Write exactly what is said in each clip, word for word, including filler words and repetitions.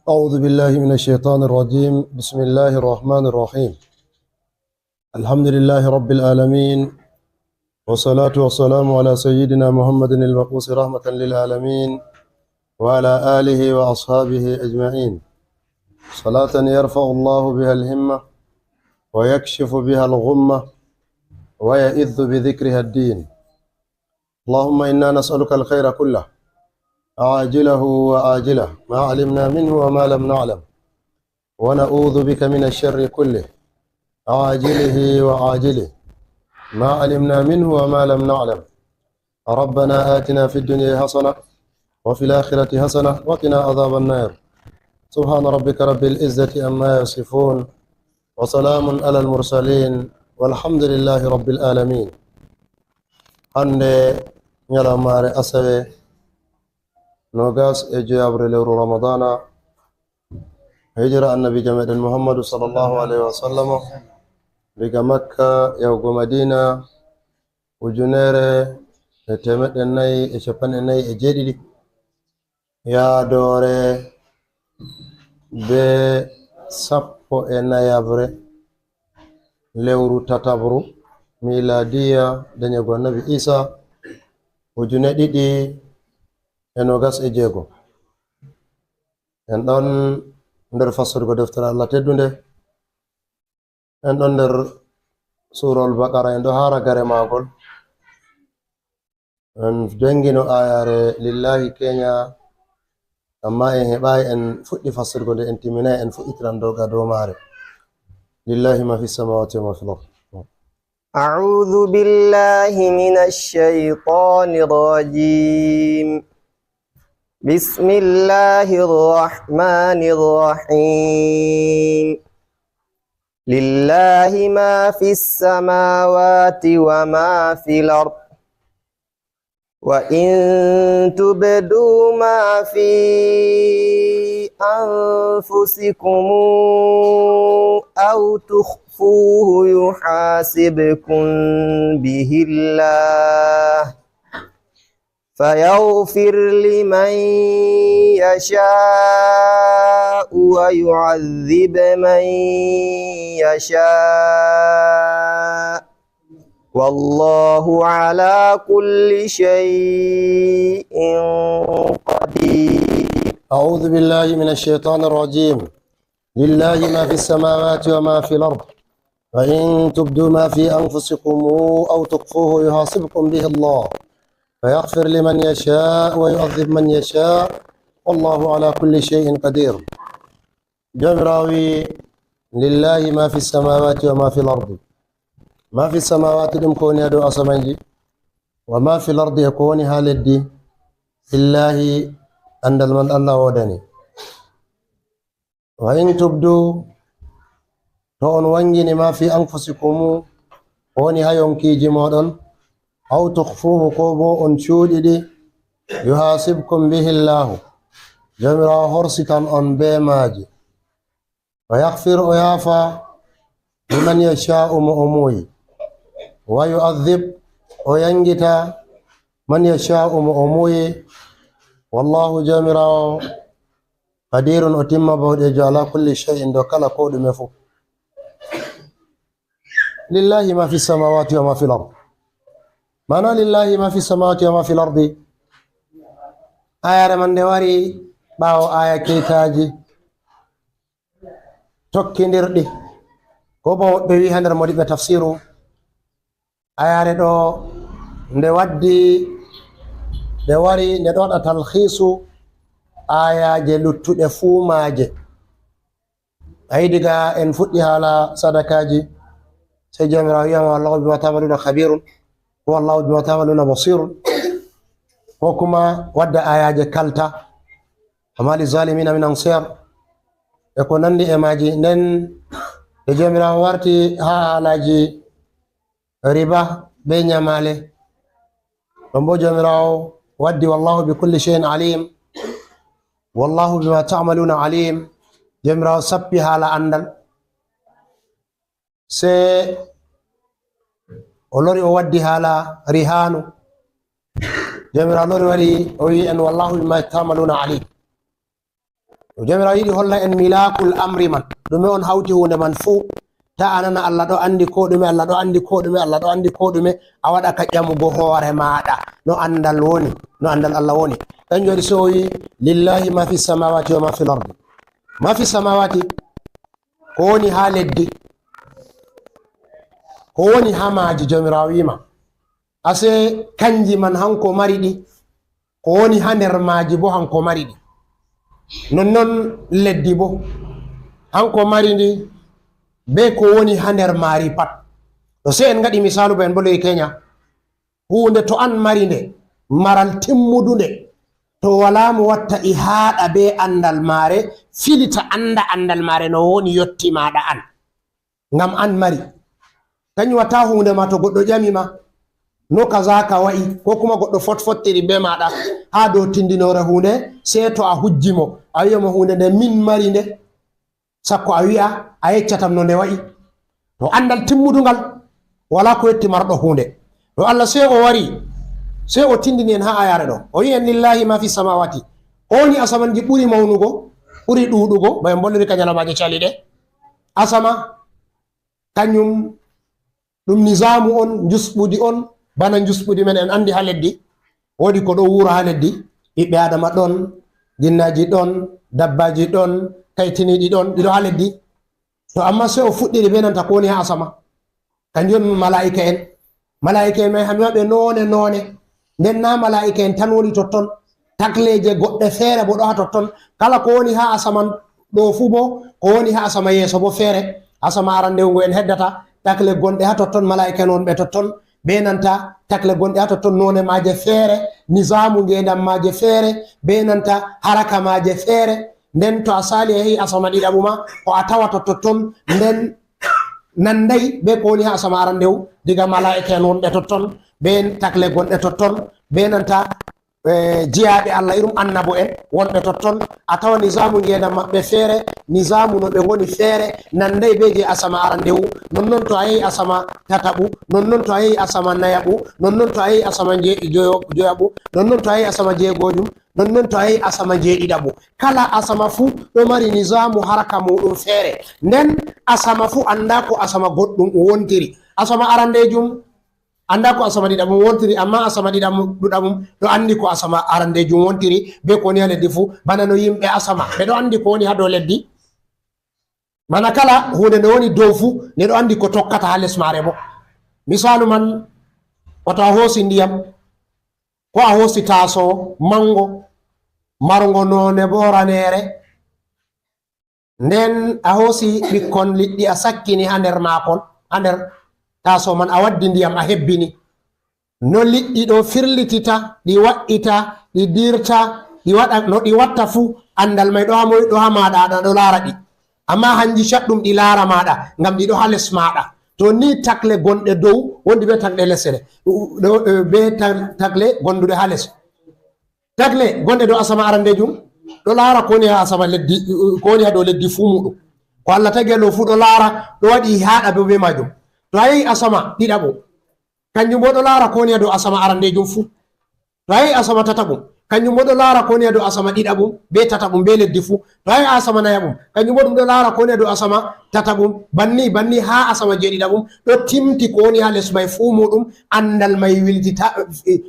أعوذ بالله من الشيطان الرجيم. بسم الله الرحمن الرحيم. الحمد لله رب العالمين، والصلاة والسلام على سيدنا محمد المبعوث رحمة للعالمين، وعلى آله وأصحابه أجمعين. صلاة يرفع الله بها الهمة، ويكشف بها الغمة، ويعز بذكرها الدين. اللهم إنا نسألك الخير كله، عاجله وآجله، ما علمنا منه وما لم نعلم، ونعوذ بك من الشر كله، عاجله وآجله، ما علمنا منه وما لم نعلم. ربنا آتنا في الدنيا حسنة، وفي الآخرة حسنة، وقنا عذاب النار. سبحان ربك رب العزة عما يصفون، وسلام على المرسلين، والحمد لله رب العالمين. Hannde ñalawmaare asawe, noogas e joy abre lewru Ramadana, hijira Annabiijo meɗen Muhammadu sallallahu alaihi wa sallam, diga Makka yahugo Madina, ujunere e teemeɗɗe nayi e capanɗe nayi e jeeɗiɗi, yaadoore be sappo e nayaɓre lewru tataɓru miladiya, deñego Annabi Isa, ujune ɗiɗi e noogas e jeego. En ɗon nder fastorgo deftere Allah teddunde. En ɗon nder Suurawol Baqara, en ɗo haa ragare maagol. En jangino aayaare lillahi keenya, amma en heɓaay en fuɗɗi fastorgo nde, en timminaay en fuɗɗitiran dow ga dow maare. Lillahi ma fi samawati wa ma fil ard. أعوذ بالله من الشيطان الرجيم. بسم الله الرحمن الرحيم. لله ما في السماوات وما في الأرض. وإن تبدوا ما في أنفسكم أو تخفوه يحاسبكم به الله، فيغفر لمن يشاء ويعذب من يشاء، والله على كل شيء قدير. أعوذ بالله من الشيطان الرجيم. لله ما في السماوات وما في الأرض. وإن تبدوا ما في أنفسكم أو تخفوه يحاسبكم به الله، فيغفر لمن يشاء ويعذب من يشاء، والله على كل شيء قدير. Joomiraawo wi'i, "Lillahi ma fi samawati wa ma fil ardi." Ma fi samawati, ɗum ko woni haa dow asamanji, wa ma fil ardi, e ko woni haa leddi, lillahi, anndal man Allah woodani. Wa in tubdu, to on wanngini, ma fi anfusikum, ko woni haa yonkiiji mooɗon, aw tukhfuhu, ko boo on cuuɗi ɗi, yuhasibkum bihi Allahu, Joomiraawo horsitan on bee maaji. Wa yaghfir, o yaafa, liman yasha'u, mo o muuyi. Wa yu'adhib, o yanngita, man yasha'u, mo o muuyi. Wallahu, Joomiraawo, qadirun, o timma bawɗeejo, ala kulli shay'in, dow kala ko ɗume fuu. Lillahi ma fi samawati wa ma fil ard. Maana lillahi ma fi samawati wa ma fil ardi. Aayaare man nde wari ɓaawo aaya keytaaji tokkindirɗi. Ko boo woɓɓe wi'i haa nder moodiɓɓe tafsiru, aayaare ɗo nde waddi, nde wari, nde ɗo waɗa talhiisu aayaaje luttuɗe fuu maaje. Ayi, diga en fuɗɗi haala sadakaaji, sey Joomiraawo wi'a ma, "Wallahu bima ta'maluna khabirun, wallahu bima ta'maluna basirun." Ko kuma wadda aayaaje kalta, "Fama li zalimina min ansar," e ko nanndi e maaji. Nden nde Joomiraawo warti haa haalaaji riba bee nyamaale, ɗon boo Joomiraawo waddi, "Wallahu bi kulli shay'in alim, wallahu bima ta'maluna alim." Joomiraawo sappi haala anndal. Sey o lori, o waddi haala rihaanu. Joomiraawo lori wari, o wi'i en, "Wallahu bima ta'maluna alim." Joomiraawo yiɗi holla en milakul amri man. Ɗume on hawti huunde man fuu. Ta a nana Allah ɗo anndi koo ɗume, Allah ɗo anndi koo ɗume, Allah ɗo anndi koo ɗume. A waɗa ka ƴamugo hoore maaɗa. No anndal woni, no anndal Allah woni. Ɗon jooɗi so o wi'i, "Lillahi ma fi samawati wa ma fil ardi." Ma fi samawati, ko woni haa leddi, ko woni haa maaji, Joomiraawo wi'i ma. Ase kanji man hanko mari ɗi, ko woni haa nder maaji bo hanko mari ɗi. Nonnon leddi bo, hanko mari ndi, be ko woni haa nder maari pat. To sey en ngaɗi misaalu ba en bo ley Kenya. Huunde to an mari nde, maral timmudunde, to walaa mo watta ihaaɗa be anndal maare, filita annda anndal maare no woni yotti maaɗa an. Ngam an mari. Kanjum watta huunde ma to goɗɗo ƴami ma, "No kaza ka wa'i?" Ko kuma goɗɗo fotfottiri be maaɗa haa dow tindinoore huunde, sey to a hujji mo, a wi'a mo, "Huunde nde min mari nde." Sakko a wi'a, a yeccatam no nde wa'i. To anndal timmudungal, walaa ko yotti marɗo huunde. To Allah sey o wari, sey o tindini en haa ayaare ɗo. O wi'i en, "Lillahi ma fi samawati." Ko woni asamanji ɓuri mawnugo, ɓuri ɗuuɗugo, ba en bolliri ka ñalamaaje caliɗe. Asama, kanjum ɗum nizaamu on, njusɓudi on, bana njusɓudi men en anndi haa leddi. Woodi ko ɗo wuura haa leddi, ɓiɓɓe Aadama ɗon, ginnaaji ɗon, dabbaaji ɗon, kaytiniiɗi ɗon, ɗi ɗo haa leddi. To amma sey o fuɗɗiri be nanta ko woni haa asama. Kanjum on malaa'ika en. Malaa'ika en may hammi maɓɓe noone noone. Nden naa malaa'ika en tan woni totton. Takleeje goɗɗe feere bo ɗo haa totton. Kala ko woni haa asaman ɗo fuu bo, ko woni haa asama yeeso bo feere. Asama arandewu ngo en heddata, takle gonɗe haa totton, malaa'ika en wonɓe totton. Be nanta takle gonɗe haa totton, noone maaje feere, nizaamu ngeendam maaje feere, be nanta haraka maaje feere. Nden to a saali a yehi asama ɗiɗaɓu ma, ko a tawata totton, nden nanday be ko woni haa asama arandewu, diga malaa'ika en wonɓe totton, be takle gonɗe totton, be nanta, eh, jiyaaɓe Allah, irum annabo en wonɓe totton. A tawa nizaamu ngeendam maɓɓe feere, nizaamu no ɓe ngoni feere, nanday be je asama arandewu. Nonnon to a yehi asama tataɓu, nonnon to a yehi asama nayaɓu, nonnon to a yehi asama je-, joyo-, joyaɓu, nonnon to a yehi asama jeegoojum, nonnon to a yehi asama jeeɗiɗaɓu. Kala asama fuu ɗo mari nizaamu haraka muuɗum feere. Nden asama fuu anndaa ko asama goɗɗum wontiri. Asama arandeejum anndaa ko asama ɗiɗaɓum wontiri, amma asama ɗiɗaɓum, ɗuɗaɓum ɗo anndi ko asama arandeejum wontiri, be ko woni haa leddi fuu, bana no yimɓe asama. Ɓe ɗo anndi ko woni haa dow leddi. Mana kala huunde nde woni dow fuu, nde ɗo anndi ko tokkata haa les maare bo. Misaalu man, wato a hoosi ndiyam, ko a hoosi taaso manngo, marngo noone bo raneere, nden a hoosi ɓikkon liɗɗi a sakkini haa nder maakon, haa nder taaso man, a waddi ndiyam a hebbini. No liɗɗi ɗo firlitita, ɗi waɗɗita, ɗi dirta, ɗi waɗa, no ɗi watta fuu, anndal may ɗo haa moy? Ɗo haa maaɗa, aɗa ɗo laara ɗi. Amma hanji caɗɗum ɗi laara maaɗa, ngam ɗi ɗo haa les maaɗa. To ni takle gonɗe dow wondi be takle lesere, ɗo, eh, be ta-, takle gonduɗe haa les. Takle gonɗe dow asama arandeejum ɗo laara ko woni haa asama leddi, ko woni haa dow leddi fuu muuɗum. Ko Allah tagi haa dow fuu ɗo laara, ɗo waɗi ihaaɗa bo be maajum. To a yehi asama ɗiɗaɓum, kanjum bo ɗo laara ko woni haa dow asama arandeejum fuu. To a yehi asama tataɓum, kanjum bo ɗo laara ko woni haa dow asama ɗiɗaɓum, be tataɓum, be leddi fuu. To a yehi asama nayaɓum, kanjum bo ɗum ɗo laara ko woni haa dow asama tataɓum, banni, banni haa asama jeeɗiɗaɓum, ɗo timti ko woni haa les may fuu muuɗum, anndal may wiltita-,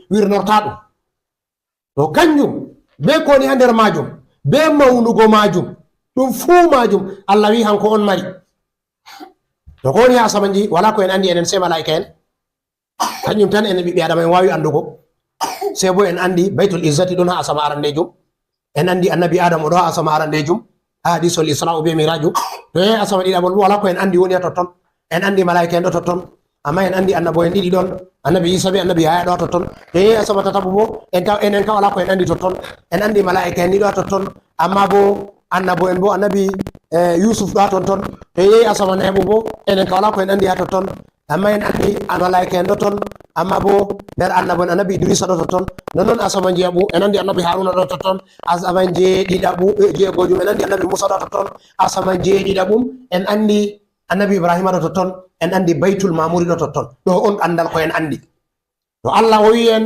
wirnortaa ɗum. To kanjum, be ko woni haa nder maajum, be mawnugo maajum, ɗum fuu maajum, Allah wi'i hanko on mari. To ko woni haa asamanji, walaa ko en anndi enen, sey malaa'ika en. Kanjum tan enen ɓiɓɓe Aadama en waawi anndugo. Sey bo en anndi Baytul Izzati ɗon haa asama arandeejum. En anndi Annabi Aadama o ɗo haa asama arandeejum. Haa hadiisul Isra'u be Mi'raaju. To en yahi asama ɗiɗaɓol bo, walaa ko en anndi woni haa totton. En anndi malaa'ika en ɗo totton. Amma en anndi annabo en ɗiɗi ɗon. Annabi Iisa be Annabi Yahaya ɗo haa totton. To en yahi asama tataɓo bo, en taw-, enen kam walaa ko en anndi totton. En anndi malaa'ika en ɗiɗo haa totton. Amma bo annabo en bo, Annabi, eh, Yuusuf ɗo haa totton. To en yahi asama nayaɓo bo, enen kam walaa ko en anndi haa totton. Amma en anndi malaa'ika en ɗo ton, amma bo nder annabo en Annabi Idrisa ɗo totton. Nonnon asama njeeɓu, en anndi Annabi Haruna ɗo totton. Asama njeeɗiɗaɓu, eh, jeegoojum, en anndi Annabi Muusa ɗo totton. Asama njeeɗiɗaɓum, en anndi Annabi Ibrahima ɗo totton. En anndi Baytul Mamuri ɗo totton. Ɗo on anndal ko en anndi. To Allah o wi'i en,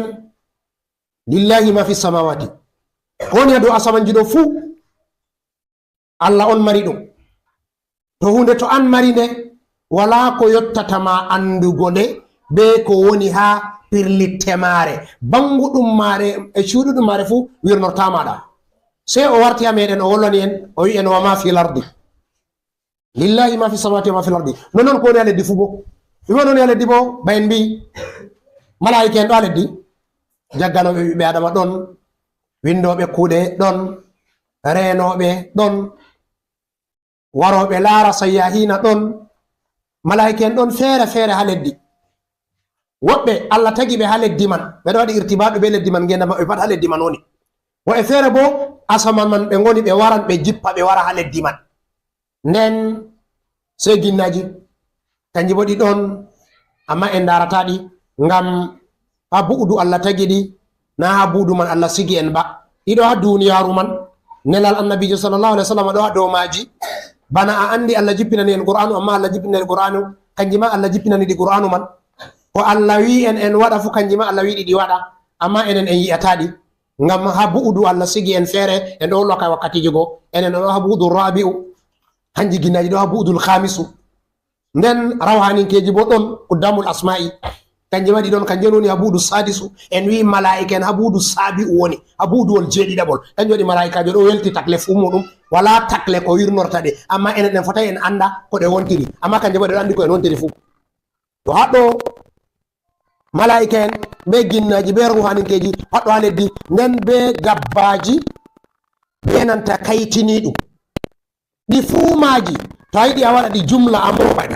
"Lillahi ma fi samawati." Ko woni haa dow asamanji ɗo fuu, Allah on mari ɗum. To huunde to an mari nde, walaa ko yottata ma anndugo nde, be ko woni haa pirlitte maare. Bannguɗum maare e cuuɗuɗum maare fuu wirnortaa ma ɗa. Sey o warti haa meeɗen, o wolwani en, o wi'i en, "Wa ma fil ardi. Lillahi ma fi samawati wa ma fil ardi." Non non ko woni haa leddi fuu bo. Ɗume woni haa leddi bo? Ba en mbi'i, malaa'ika en ɗo haa leddi. Jagganooɓe ɓiɓɓe Adama ɗon, winndooɓe kuuɗe ɗon, reenooɓe ɗon, warooɓe laara sayyahiina ɗon, malaa'ika en ɗon feere feere haa leddi. Woɓɓe Allah tagi ɓe haa leddi man, ɓe ɗo waɗi irtibaɗu be leddi man, ngeendam maɓɓe pat haa leddi man woni. Woɓɓe feere bo, asaman man ɓe ngoni, ɓe waran, ɓe jippa, ɓe wara haa leddi man. Nden sey ginnaaji, kanji bo ɗi ɗon, amma en ndaarataa ɗi, ngam haa bu'udu Allah tagi ɗi, na haa bu'udu man Allah sigi en ba. Ɗi ɗo haa duuniyaaru man, nelal Annabiijo sallallahu alaihi wasallam ɗo haa dow maaji. Bana a anndi Allah jippinani en Qur'aanu, amma Allah jippinani Qur'aanu, kanji ma Allah jippinani ɗi Qur'aanu man. Ko Allah wi'i en en waɗa fuu, kanji ma Allah wi'i ɗi ɗi waɗa, amma enen en yi'ataa ɗi. Ngam haa bu'udu Allah sigi en feere, en ɗo wolwa ka wakkatiiji go, enen ɗo haa bu'udu rabi'u, kanji ginnaaji ɗo haa bu'udul khamisu. Nden rawhaninkeeji bo ɗon, quddamul asma'i, kanji ma ɗi ɗon, kanji on woni haa bu'udu sadisu, en wi'i malaa'ika en haa bu'udu sabi'u woni, haa bu'uduwol jeeɗiɗaɓol. Kanjum waɗi malaa'ikaajo ɗo welti takle fuu muuɗum, walaa takle ko wirnorta ɗe, amma enen en fotaay en annda ko ɗe wontiri, amma kanje bo ɗe ɗo anndi ko en wontiri fuu. To haɗɗo malaa'ika en, be ginnaaji, be ruuhaninkeeji, pat ɗo haa leddi, nden be dabbaaji, be nanta kaytiniiɗum. Ɗi fuu maaji, to a yiɗi a waɗa ɗi jumla, a mooɓa ɗi.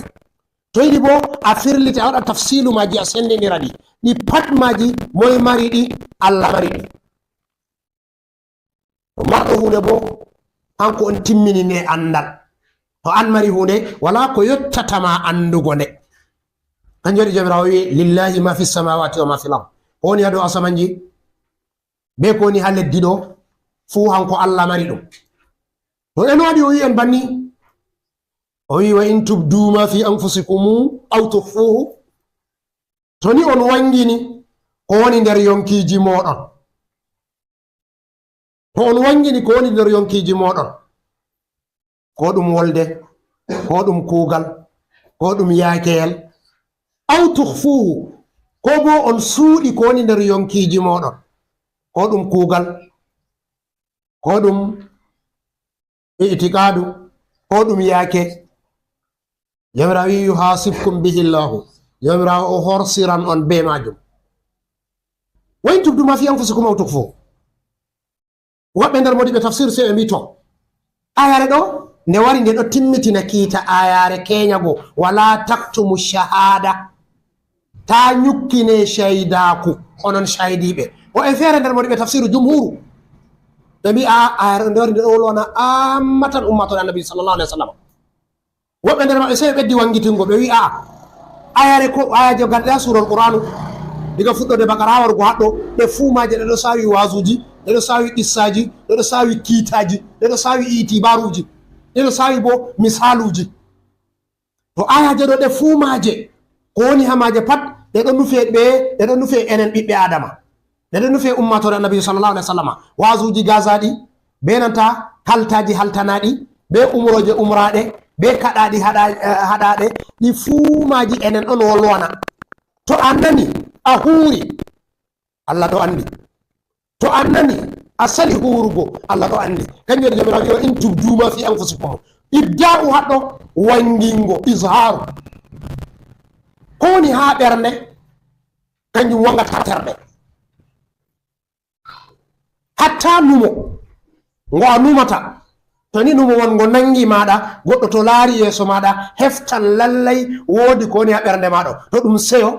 To yiɗi bo, a firlita, a waɗa tafsiilu maaji, a senndindira ɗi. Ɗi pat maaji, moy mari ɗi? Allah mari ɗi. To marɗo huunde bo, kanko on timmini nde anndal. To an mari huunde, walaa ko yottata ma anndugo nde. Kanjum waɗi Jawmiraawo wi'i, "Lillahi ma fi samawati wa ma fil ard." Ko woni haa dow asamanji, be ko woni haa leddi ɗo, fuu hanko Allah mari ɗum. To en waɗi o wi'i en banni, o wi'i, "Wa in tubdu ma fi anfusikum aw tukhfuhu." To ni on wangini ko woni nder yonkiiji mooɗon. To on wangini ko woni nder yonkiiji mooɗon, ko ɗum wolde, ko ɗum kuugal, ko ɗum yaakeyel, aw tukhfuhu, ko bo on suuɗi ko woni nder yonkiiji mooɗon, ko ɗum kuugal, ko ɗum itiqaadu, ko ɗum yaake, Jawmiraawo wi'i, "Yuhasibkum bihi Allahu." Jawmiraawo o horsiran on be maajum. "Wa in tubdu ma fi anfusikum aw tukhfuhu." Woɓɓe nder moodiɓɓe tafsir sey ɓe mbi'i, "To, ayaare ɗo, nde wari nde ɗo timmitina kiita ayaare keenyago, 'Wala taktumu shahada.'" Taa nyukkine shaydaaku, onon shaydiiɓe. Woɓɓe feere nder moodiɓɓe tafsiru jumhuru, ɓe mbi'i, "Aa, ayaare ɗo nde wari nde ɗo wolwana ammatan ummaatoore Annabi sallallahu alaihi wasallam." Woɓɓe nder maɓɓe sey ɓe ɓeddi wangitingo, ɓe wi'i, "Aa, ayaare ko, ayaaje garɗe haa suurol Qur'aanu, diga fuɗɗoode Bakara haa warugo haɗɗo, ɗe fuu maaje ɗe ɗo saawi waazuuji, ɗe ɗo saawi qissaaji, ɗe ɗo saawi kiitaaji, ɗe ɗo saawi itibaruuji, ɗe ɗo saawi bo misaaluuji." To ayaaje ɗo ɗe fuu maaje, ko woni haa maaje pat, ɗe ɗo nufe ɓe, ɗe ɗo nufe enen ɓiɓɓe Aadama. Ɗe ɗo nufe ummaatoore Annabi sallallahu alaihi wasallam. Waazuuji gazaaɗi, be nanta kaltaaji haltanaaɗi, be umrooje umraaɗe, be kaɗaaɗi haɗa-, eh, haɗaaɗe, ɗi fuu maaji enen on wolwana. To a nani, a huuri, Allah ɗo anndi. To a nani, a sali huurugo, Allah ɗo anndi. Kanjum waɗi Jawmiraawo wi'i, "In tubdu ma fi anfusikum." Ibda'u haɗɗo, wangingo, izharu. Ko woni haa ɓernde, kanjum wangata terɗe. Hatta numo, ngo a numata, to ni numo man ngo nangi maaɗa, goɗɗo to laari yeeso maaɗa, heftan lallay woodi ko woni haa ɓernde maaɗa. To ɗum seyo,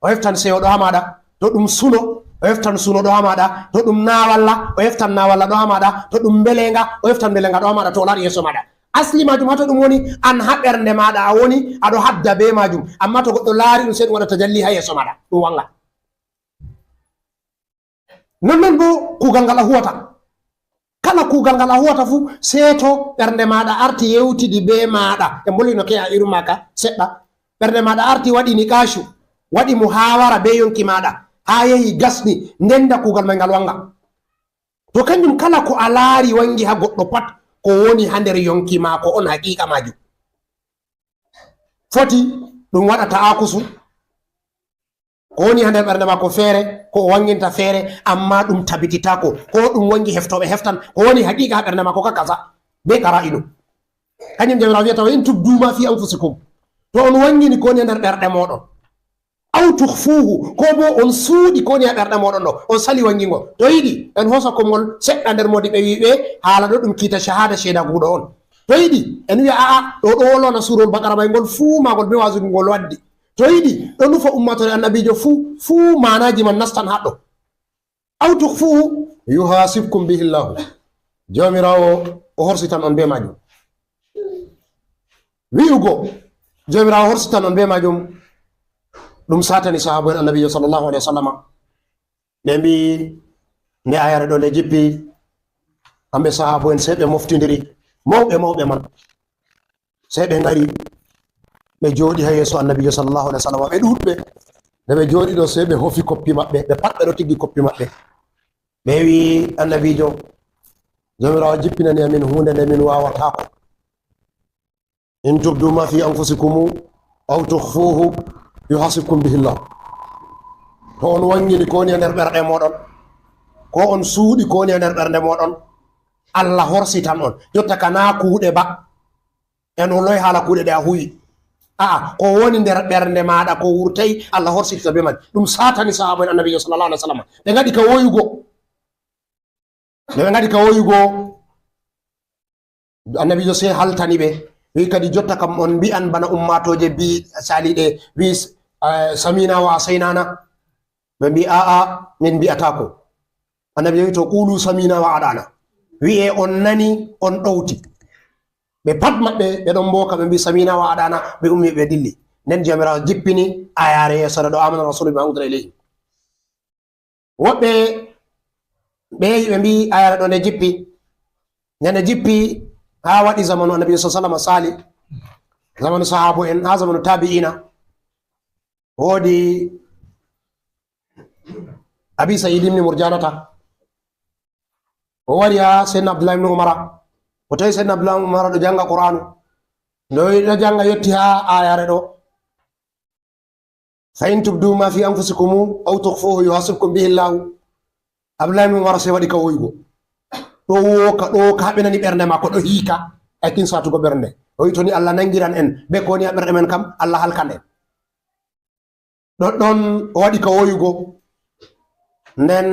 o heftan seyo ɗo haa maaɗa. To ɗum suno, o heftan suno ɗo haa maaɗa. To ɗum naawalla, o heftan naawalla ɗo haa maaɗa. To ɗum mbelenga, o heftan mbelenga ɗo haa maaɗa, to o laari yeeso maaɗa. Asli maajum, haa to ɗum woni, an haa ɓernde maaɗa a woni, aɗo hadda bee maajum. Ammaa to goɗɗo laari ɗum, sey ɗum waɗa tajalli haa yeeso maaɗa, ɗum wanga. Nonnon boo kuugal ngal a huwata. Kala kuugal ngal a huwata fuu, sey to ɓernde maaɗa arti yewtidi bee maaɗa. En mbolwino ke a irum maaka seɗɗa. Ɓernde maaɗa arti waɗi niqaashu, waɗi muhaawara bee yonki maaɗa, haa yehi gasni, nden da kuugal may ngal wanga. To kanjum, kala ko a laari wangi haa goɗɗo pat, ko woni haa nder yonki maako on haqiqa maajum. Foti ɗum waɗa ta'akusu, ko woni haa nder ɓernde maako feere, ko o wanginta feere, amma ɗum tabititaako, ko ɗum wangi heftooɓe heftan, ko woni haqiqa haa ɓernde maako ka kaza, be qara'inu. Kañum Jawmiraawo wi'ata, "Wa in tubdu ma fi anfusikum." To on wangini ko woni nder ɓerɗe mooɗon. Aw tukhfuhu, ko bo on suuɗi ko woni haa ɓerɗe mooɗon ɗo, on sali wangingo. To yiɗi, en hoosa konngol seɗɗa nder moodi ɓe wi'i ɓe, haala ɗo ɗum kiita shahada, sheda guuɗo on. To yiɗi, en wi'a a'a, ɗo ɗo wolwana suurol Baqara may ngol fuu maagol be waazu ngol waddi. To yiɗi, ɗo nufa ummaatoore annabiijo fuu, fuu maanaaji man nastan haɗɗo. Aw tukhfuhu yuhasibkum bihi Allahu. Jawmiraawo o horsitan on be maajum. Wi'ugo Jawmiraawo horsitan on be maajum, ɗum satani sahaabo'en annabiijo sallallahu alaihi wasallama. Ɓe mbi'i, nde ayare ɗo nde jippi, kamɓe sahaabo'en sey ɓe moftindiri, mawɓe mawɓe man. Sey ɓe ngari, ɓe jooɗi haa yeeso annabiijo sallallahu alaihi wasallam. Ɓe ɗuuɗɓe. Nde ɓe jooɗi ɗo, sey ɓe hofi koppi maɓɓe. Ɓe pat ɓe ɗo tiggi koppi maɓɓe. Ɓe wi'i, "Annabiijo, Jawmiraawo jippinani amin huunde nde min waawataako. In tubdu ma fi anfusikum aw tukhfuhu yuhasibkum bihi Allah." To on wangini ko woni e nder ɓerɗe mooɗon, ko on suuɗi ko woni e nder ɓernde mooɗon, Allah horsitan on. Jotta ka naa kuuɗe ba. En holloy haala kuuɗe ɗe a huwi. A'a, ko woni nder ɓernde maaɗa, ko wurtay, Allah horsitita be man. Ɗum satani sahaabo'en annabiijo sallallahu alaihi wasallam. Ɓe ngaɗi ka woyugo. Nde ɓe ngaɗi ka woyugo, annabiijo sey haltani ɓe. Wi'i, "Kadi jotta kam on mbi'an bana ummaatooje bi-, saliiɗe, wi'i, eh, samina wa asaynana." Ɓe mbi'i, "A'a, min mbi'ataako." Annabiijo wi'i, "To qulu samina wa adana." Wi'e, "On nani, on ɗowti." Ɓe pat maɓɓe, ɓe ɗon mbooka, ɓe mbi'i, "Samina wa adana," ɓe ummi, ɓe dilli. Nden Jawmiraawo jippini ayaare yeeso ɗo, "Amana rasulu bima unzila ilayhi." Woɓɓe ɓe yehi, ɓe mbi'i, ayaare ɗo nde jippi. Nde nde jippi, haa waɗi zamanu Annabi sallallahu alaihi wasallam saali, zamanu sahaabo'en, haa zamanu tabi'ina. Woodi Abi Sa'id ibn Murjanata. O wari haa Sayyidina Abdullah ibn Umara. O tawi Sayyidina Abdullah ibn Umara ɗo janga Qur'anu. Nde o ɗo janga, yotti haa ayaare ɗo. "Fa in tubdu ma fi anfusikum aw tukhfuhu yuhasibkum bihi Allah." Abdullah ibn Umar sey waɗi ka woyugo. Ɗo wooka, ɗo ka ɓe nani ɓernde maako, ɗo hiika. Ay kin satugo ɓernde. O wi to ni Allah nangiran en, be ko woni haa ɓerɗe men kam, Allah halkan en. Ɗoɗɗon o waɗi ka woyugo. Nden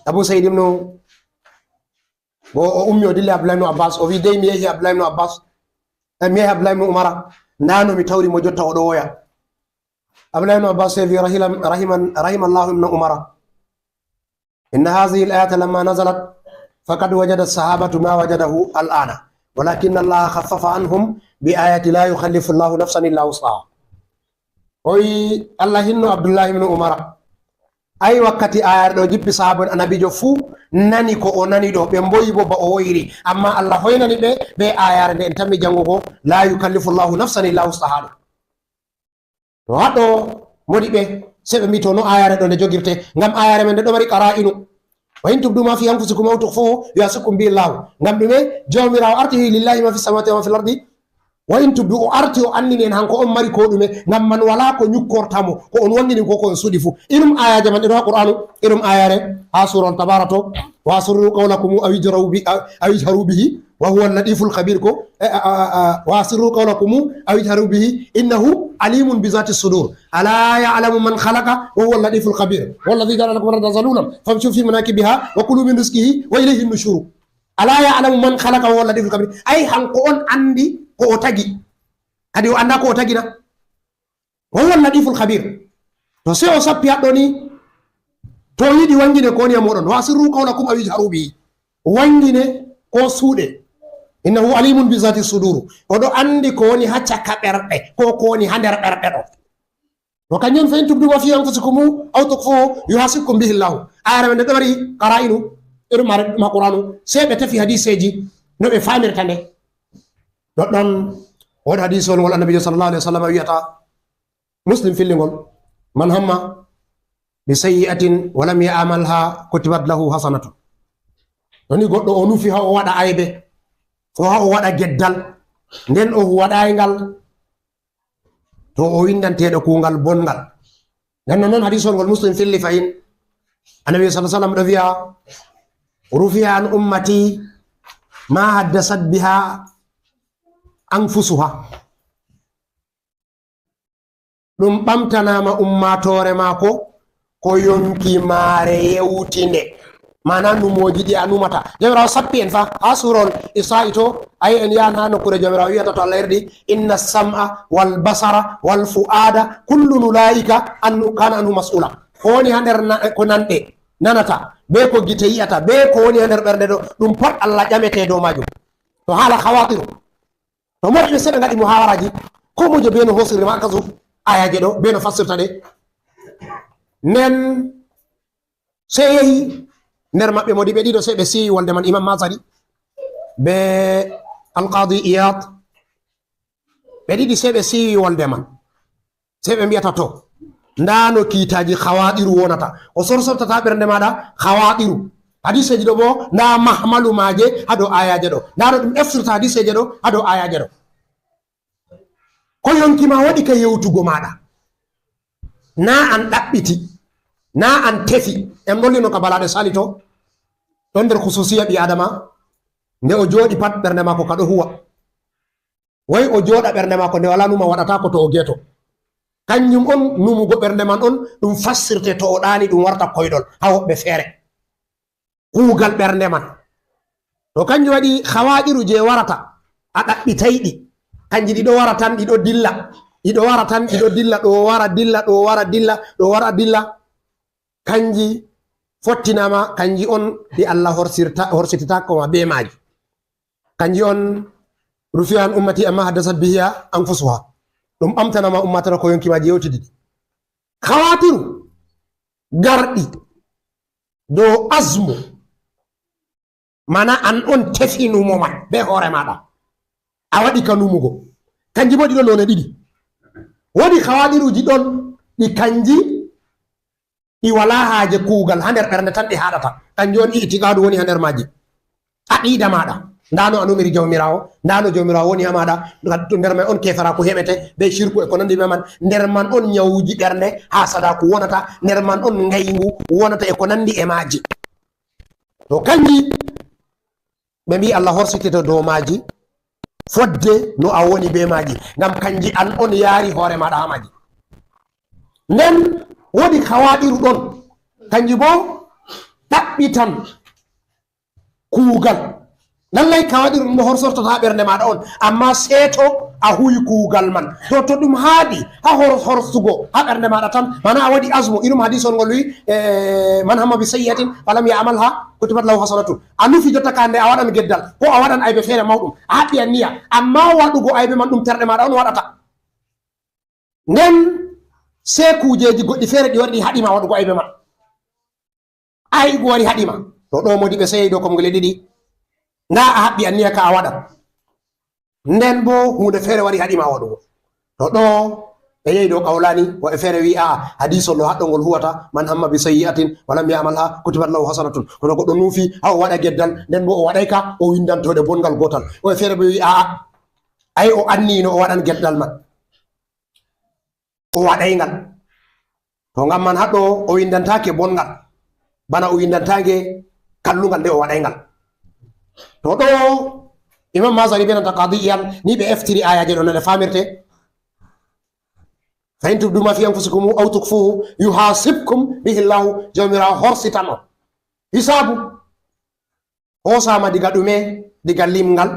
Abu Sa'id ibn, bo o ummi o dilli Abdullah ibn Abbas, o wi dey mi yehi Abdullah ibn Abbas, eh, mi yehi Abdullah ibn Umara, ndaa no mi tawri mo jotta o ɗo woya. Abdullah ibn Abbas sey wi, "Rahila-, rahiman-, rahimallahu ibn Umara. Inna hadhihi al-ayata lamma nazalat, faqad wajada as-sahabatu ma wajadahu al-ana. Walakin Allah khaffafa anhum bi ayati la yukallifu Allahu nafsan illa wus'aha." O wi Allah hinno Abdullah ibn Umara. Ay wakkati ayare ɗo jippi, sahaaba en Annabiijo fuu nani ko o nani ɗo, ɓe mboyi bo ba o woyiri. Amma Allah hoynani ɓe, be ayare nde en tammi jangugo, "La yukallifu Allahu nafsan illa wus'aha." To haɗo modi ɓe, sey ɓe mbi to no ayare ɗo nde jogirte, ngam ayare men nde ɗo mari qara'inu. "Wa in tubdu ma fi anfusikum aw tukhfuhu yuhasibkum bihi Allah." Ngam ɗume? Jawmiraawo arti wi, "Lillahi ma fi samawati wa ma fil ardi." "Wa in tubdu," o arti o andini en hanko on mari ko ɗume, ngam man wala ko nyukkorta mo, ko on wangini ko, ko on suuɗi fu. Irum ayaje man ɗe ɗo ha Qur'anu, irum ayare ha sura on Tabara to, "Wa asirru qawlakum aw ijharu bi-, aw ijharu bihi wa huwa al-latiful khabir," ko, eh, a, a, a, "Wa asirru qawlakum aw ijharu bihi innahu alimun bi zati sudur. Ala ya'lamu man khalaqa wa huwa al-latiful khabir. Huwa alladhi ja'ala lakum al-arda zalulan famshu fi manakibiha wa kulu min rizqihi wa ilayhi an-nushur." "Ala ya'lamu man khalaqa wa huwa al-latiful khabir." Ay, hanko on andi ko o tagi. Kadi o anda ko o tagi na? "Wa huwa al-latiful khabir." To sey o sappi haɗɗo ni, to o yiɗi wangine ko woni e moɗon. "Wa asirru qawlakum aw ijharu bihi." Wangine ko suuɗe. "Innahu alimun bi zati sudur." Oɗo andi ko woni ha caka ɓerɗe, ko ko woni ha nder ɓerɗe ɗo. To kanjum, "Fa in tubdu ma fi anfusikum aw tukhfuhu yuhasibkum bihi Allah." Ayare nde ɗo mari qara'inu, irin mare ma Qur'anu, sey ɓe tefi hadiseji no ɓe famirta nde. Ɗoɗɗon, won hadisol ngol Annabiijo sallallahu alaihi wasallam wi'ata, Muslim fillingol, "Man hamma bi sayyi'atin wa lam ya'malha kutibat lahu hasanatun." To ni goɗɗo o nufi ha o waɗa aybe, Ko haa o waɗa geddal, nden o waɗaay ngal, to o winndanteeɗo kuugal bonngal. Nden non, non hadisol ngol Muslim filli fahin. Annabi sallallahu alaihi wasallam ɗo wi'a, "Rufi'a an ummati ma haddasat biha anfusuha." Ɗum ɓamtanaama ummaatoore maako ko yonki maare yewtinde. Maana numooji ɗi a numata. Jawmiraawo sappi en fa haa suurol Isra'i to, ayi en yahan haa nokkuure Jawmiraawo wi'ata to Allah erdi, "Inna sam'a wal basara wal fu'ada kullun ula'ika an-, kana anhu mas'ula." Ko woni haa nder na-, ko nanɗe nanata, be ko gite yi'ata, be ko woni haa nder ɓernde ɗo, ɗum pat Allah ƴamete dow maajum. To haala khawatiru. To moƴƴi ɓe seeɗa ngaɗi muhawaraaji, ko mojo be no hosiri ma kasu ayaaje ɗo, be no fassirta ɗe. Nden sey yehi nder maɓɓe modi ɓe ɗiɗo sey ɓe siyi wolde man, Imam Mazari be Alqadi Iyad. Ɓe ɗiɗi sey ɓe siyi wolde man. Sey ɓe mbi'ata, "To, ndaa no kiitaaji khawatiru wonata. Ko sorsortata ɓernde maaɗa, khawatiru. Hadiseeji ɗo bo, ndaa mahmalu maaje haa dow ayaaje ɗo. Ndaa no ɗum eftirta hadiseeje ɗo haa dow ayaaje ɗo." Ko yonki ma waɗi ka yewtugo maaɗa. Naa an ɗaɓɓiti, naa an tefi. En ɗollino ka balaaɗe sali to. Ɗon nder khususiya ɓii Adama. Nde o jooɗi pat ɓernde maako ka ɗo huwa. Woy o jooɗa ɓernde maako nde walaa numa waɗataako to o geeto. Kanjum on numugo ɓernde man on ɗum fassirte to o ɗaani ɗum warta koyɗol haa woɓɓe feere. Kuugal ɓernde man. To kanjum waɗi khawatiru je warata, a ɗaɓɓitay ɗi. Kanji ɗi ɗo wara tan, ɗi ɗo dilla. Ɗi ɗo wara tan, ɗi ɗo dilla, ɗo wara dilla, ɗo wara dilla, ɗo wara dilla. Kanji fottinaama, kanji on ɗi Allah horsirta-, horsititaako ma be maaji. Kanji on rufi'a an ummati amma haddasat biha anfusuha. Ɗum ɓamtanaama ummaatoore ko yonki maaji yewtidi. Khawatiru garɗi dow azmu. Mana an on tefi numo man be hoore maaɗa. A waɗi ka numugo. Kanji bo ɗi ɗo none ɗiɗi. Woodi khawatiruji ɗon ɗi kanji ɗi walaa haaje kuugal, haa nder ɓernde tan ɗi haaɗata. Kanjum on i'tiqaadu woni haa nder maaji. Aqiida maaɗa. Ndaa no a numiri Jawmiraawo, ndaa no Jawmiraawo woni haa maaɗa. To nder man on keefaraaku heɓete, be shirku e ko nandi be man. Nder man on nyawuji ɓernde, haasadaaku wonata. Nder man on ngayngu wonata e ko nandi e maaji. To kanji ɓe mbi'i Allah horsitito dow maaji, fodde no a woni be maaji, ngam kanji an on yaari hoore maaɗa haa maaji. Nden woodi khawatiru ɗon, kanji bo ɗaɓɓitan kuugal. Lallay khawatiru ɗum no horsortata haa ɓernde maaɗa on, amma seeto a huwi kuugal man. To, to ɗum haaɗi haa hor-, horsugo haa ɓernde maaɗa tan, mana a waɗi azmu, irum hadisol ngol wi, eh, "Man hamma bi sayyi'atin falam ya'malha kutibat lahu hasanatun." A nufi jotta ka nde a waɗan geddal, ko a waɗan aybe feere mawɗum, a haɓɓi anniya, amma waɗugo aybe man ɗum terɗe maaɗa on waɗata. Nden sey kuujeeji goɗɗi feere ɗi wari ɗi haɗi ma waɗugo aybe man. Ay, ko wari haɗi ma. To ɗo modi ɓe sey ɗo komngole ɗiɗi. Nda a haɓɓi anniya ka a waɗan. Nden bo huunde feere wari haɗi ma waɗugo. To ɗo ɓe yehi dow qawlaani, woɓɓe feere wi'i, "A'a, hadiisol ɗo haɗɗo ngol huwata, man hamma bi sayyi'atin wa lam ya'malha kutibat lahu hasanatun." Kono goɗɗo nuufi haa o waɗa geddal, nden bo o waɗay ka, o windanto ɗe bonngal gootal. Woɓɓe feere bo wi'i, "A'a, ay o anniino o waɗan geddal man." O waɗay ngal. To ngam man haɗɗo o windantaake bonngal, bana o windantaake kallungal nde o waɗay ngal. To ɗo Imam Mazari be nanta Qadi Iyad ni ɓe eftiri ayaaje ɗo no ɗe famirte. "Fa in tubdu ma fi anfusikum aw tukfuhu yuhasibkum bihi Allahu." Jawmiraawo horsitan on. Hisaabu hoosaama diga ɗume? Diga limngal.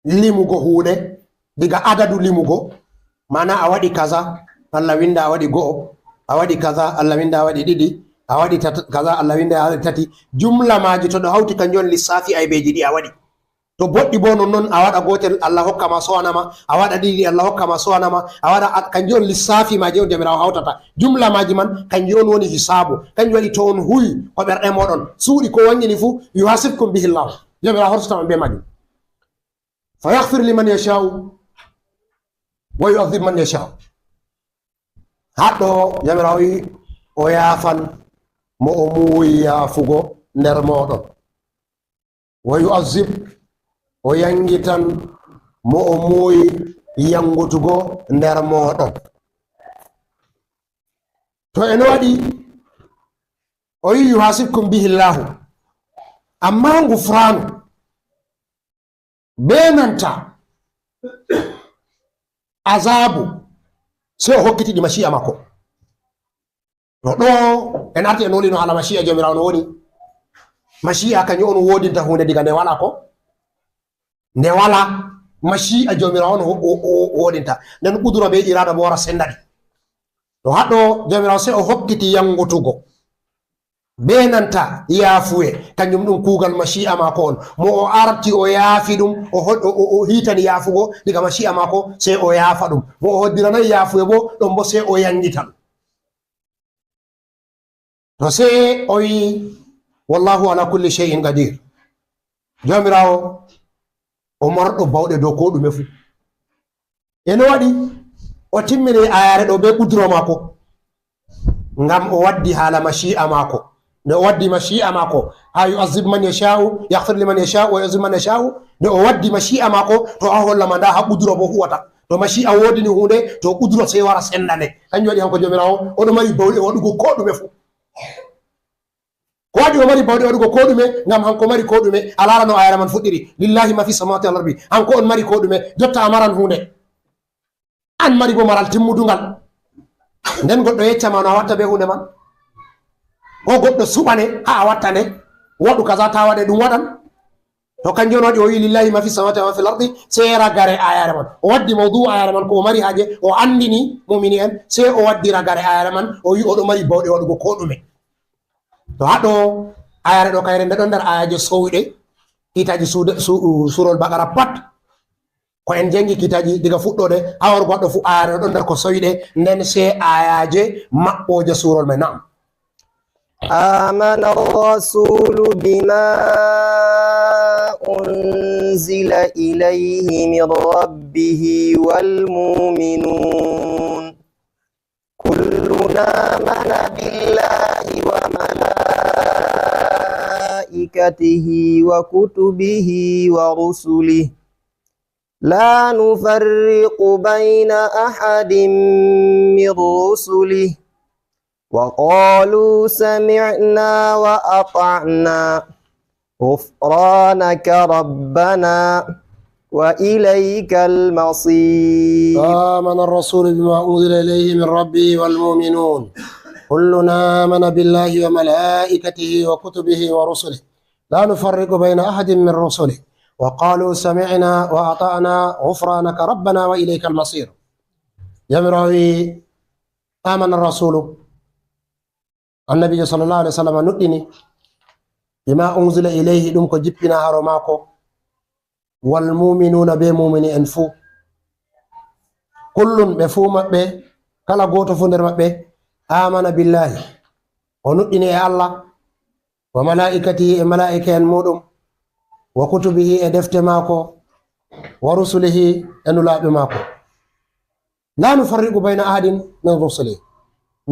Limugo huunde diga adadu limugo, maana a waɗi kaza, Allah winda a waɗi go'o, a waɗi kaza, Allah winda a waɗi ɗiɗi, a waɗi tat-, kaza, Allah winda a waɗi tati. Jumla maaji to ɗo hawti kanjum on lissaafi aybeeji ɗi a waɗi. To boɗɗi bo nonnon a waɗa gootel, Allah hokka ma sowanama, a waɗa ɗiɗi, Allah hokka ma sowanama, a waɗa a-, kanjum on lissaafi maaji on Jawmiraawo hawtata. Jumla maaji man kanjum on woni hisaabu. Kanjum waɗi to on huwi ko ɓerɗe mooɗon suuɗi ko wanngini fuu, yuhasibkum bihi Allah. Jawmiraawo horsata on be maajum. Fa yaghfir liman yasha'u wa yu'adhib man yasha'u. Haɗɗo Jawmiraawo wi'i o yaafan mo o muuyi yaafugo nder mooɗon. Wa yu'adhib O yangitan mo o muuyi yangutugo nder mooɗon. To en waɗi, o yi yuhasibkum bihi Allahu, amma ngufraanu, be nanta azaabu, sey o hokkiti ɗi mashi'a maako. To ɗo en arti en wolino haala mashi'a Jawmiraawo no woni. Mashi'a kanjum on woodinta huunde diga nde walaa ko, nde walaa. Mashi'a Jawmiraawo on wo-, wo-, wo-, woodinta. Nden qudura be irada bo wara senda ɗi. To haɗo Jawmiraawo sey o hokkiti yangutugo. Be nanta yaafuye, kanjum ɗum kuugal mashi'a maako on. Mo o arti o yaafi ɗum, o ho-, o, o, o hiitani yaafugo diga mashi'a maako, sey o yaafa ɗum. Mo o hoddiranayi yaafuye bo, ɗon bo sey o yangita ɗum. To sey o wi'i, "Wallahu ala kulli shay'in qadir." Jawmiraawo o marɗo bawɗe dow ko ɗume fu. E no waɗi o timmini ayaare ɗo be qudura maako? Ngam o waddi haala mashi'a maako. Nde o waddi mashi'a maako, ha yu'azzib man yasha'u, yaghfir liman yasha'u, wa yu'azzib man yasha'u. Nde o waddi mashi'a maako, to a holla ma nda ha qudura bo huwata. To mashi'a woodini huunde, to qudura sey wara senda nde. Kanjum waɗi hanko Jawmiraawo, o ɗo mari bawɗe waɗugo ko ɗume fu. Ko waɗi o mari bawɗe waɗugo ko ɗume? Ngam hanko mari ko ɗume. A laara no ayare man fuɗɗiri. Lillahi ma fi samawati wal ardi. Hanko on mari ko ɗume. Jotta a maran huunde. An mari bo maral timmudungal. Nden goɗɗo yecca ma no a watta be huunde man. Ko goɗɗo suɓane ha a watta nde. Waɗu kaza ta waɗe ɗum waɗan. To kanjum on waɗi o wi'i, "Lillahi ma fi samawati wa ma fil ardi," sey ragare ayare man. O waddi mawdu'u ayare man ko o mari haaje, o andini mu'mini en, sey o waddi ragare ayare man, o wi'i o ɗo mari bawɗe waɗugo ko ɗume. To haɗo ayare ɗo kayre nde ɗon nder ayaje sowɗe, kiitaji suude-, su-, surol Baqara pat. Ko en jangi kiitaji diga fuɗɗoode, ha wargo haɗo fu ayare ɗo ɗon nder ko soyɗe, nden sey ayaje maɓɓooje surol mai. Na'am. آمن الرسول بما أنزل إليه من ربه والمؤمنون. كل آمن بالله وملائكته وكتبه ورسله. لا نفرق بين أحد من رسله وقالوا سمعنا وأطعنا غفرانك ربنا وإليك المصير. آمن الرسول بما أنزل إليه من ربه والمؤمنون. كل آمن بالله وملائكته وكتبه ورسله. لا نفرق بين أحد من رسله. وقالوا سمعنا وأطعنا غفرانك ربنا وإليك المصير. Jawmiraawo wi'i, "Amana rasulu." Annabiijo sallallahu alaihi wasallam nuɗɗini, "Bima unzila ilayhi," ɗum ko jippina haro maako, "wal mu'minuna," be mu'mini en fuu. Kullun, ɓe fuu maɓɓe, kala gooto fuu nder maɓɓe, "Amana billahi," o nuɗɗini e Allah, "wa malaikatihi," e malaa'ika en muuɗum, "wa kutubihi," e defte maako, "wa rusulihi," e nulaaɓe maako. "La nufarriqu bayna ahadin min rusuli."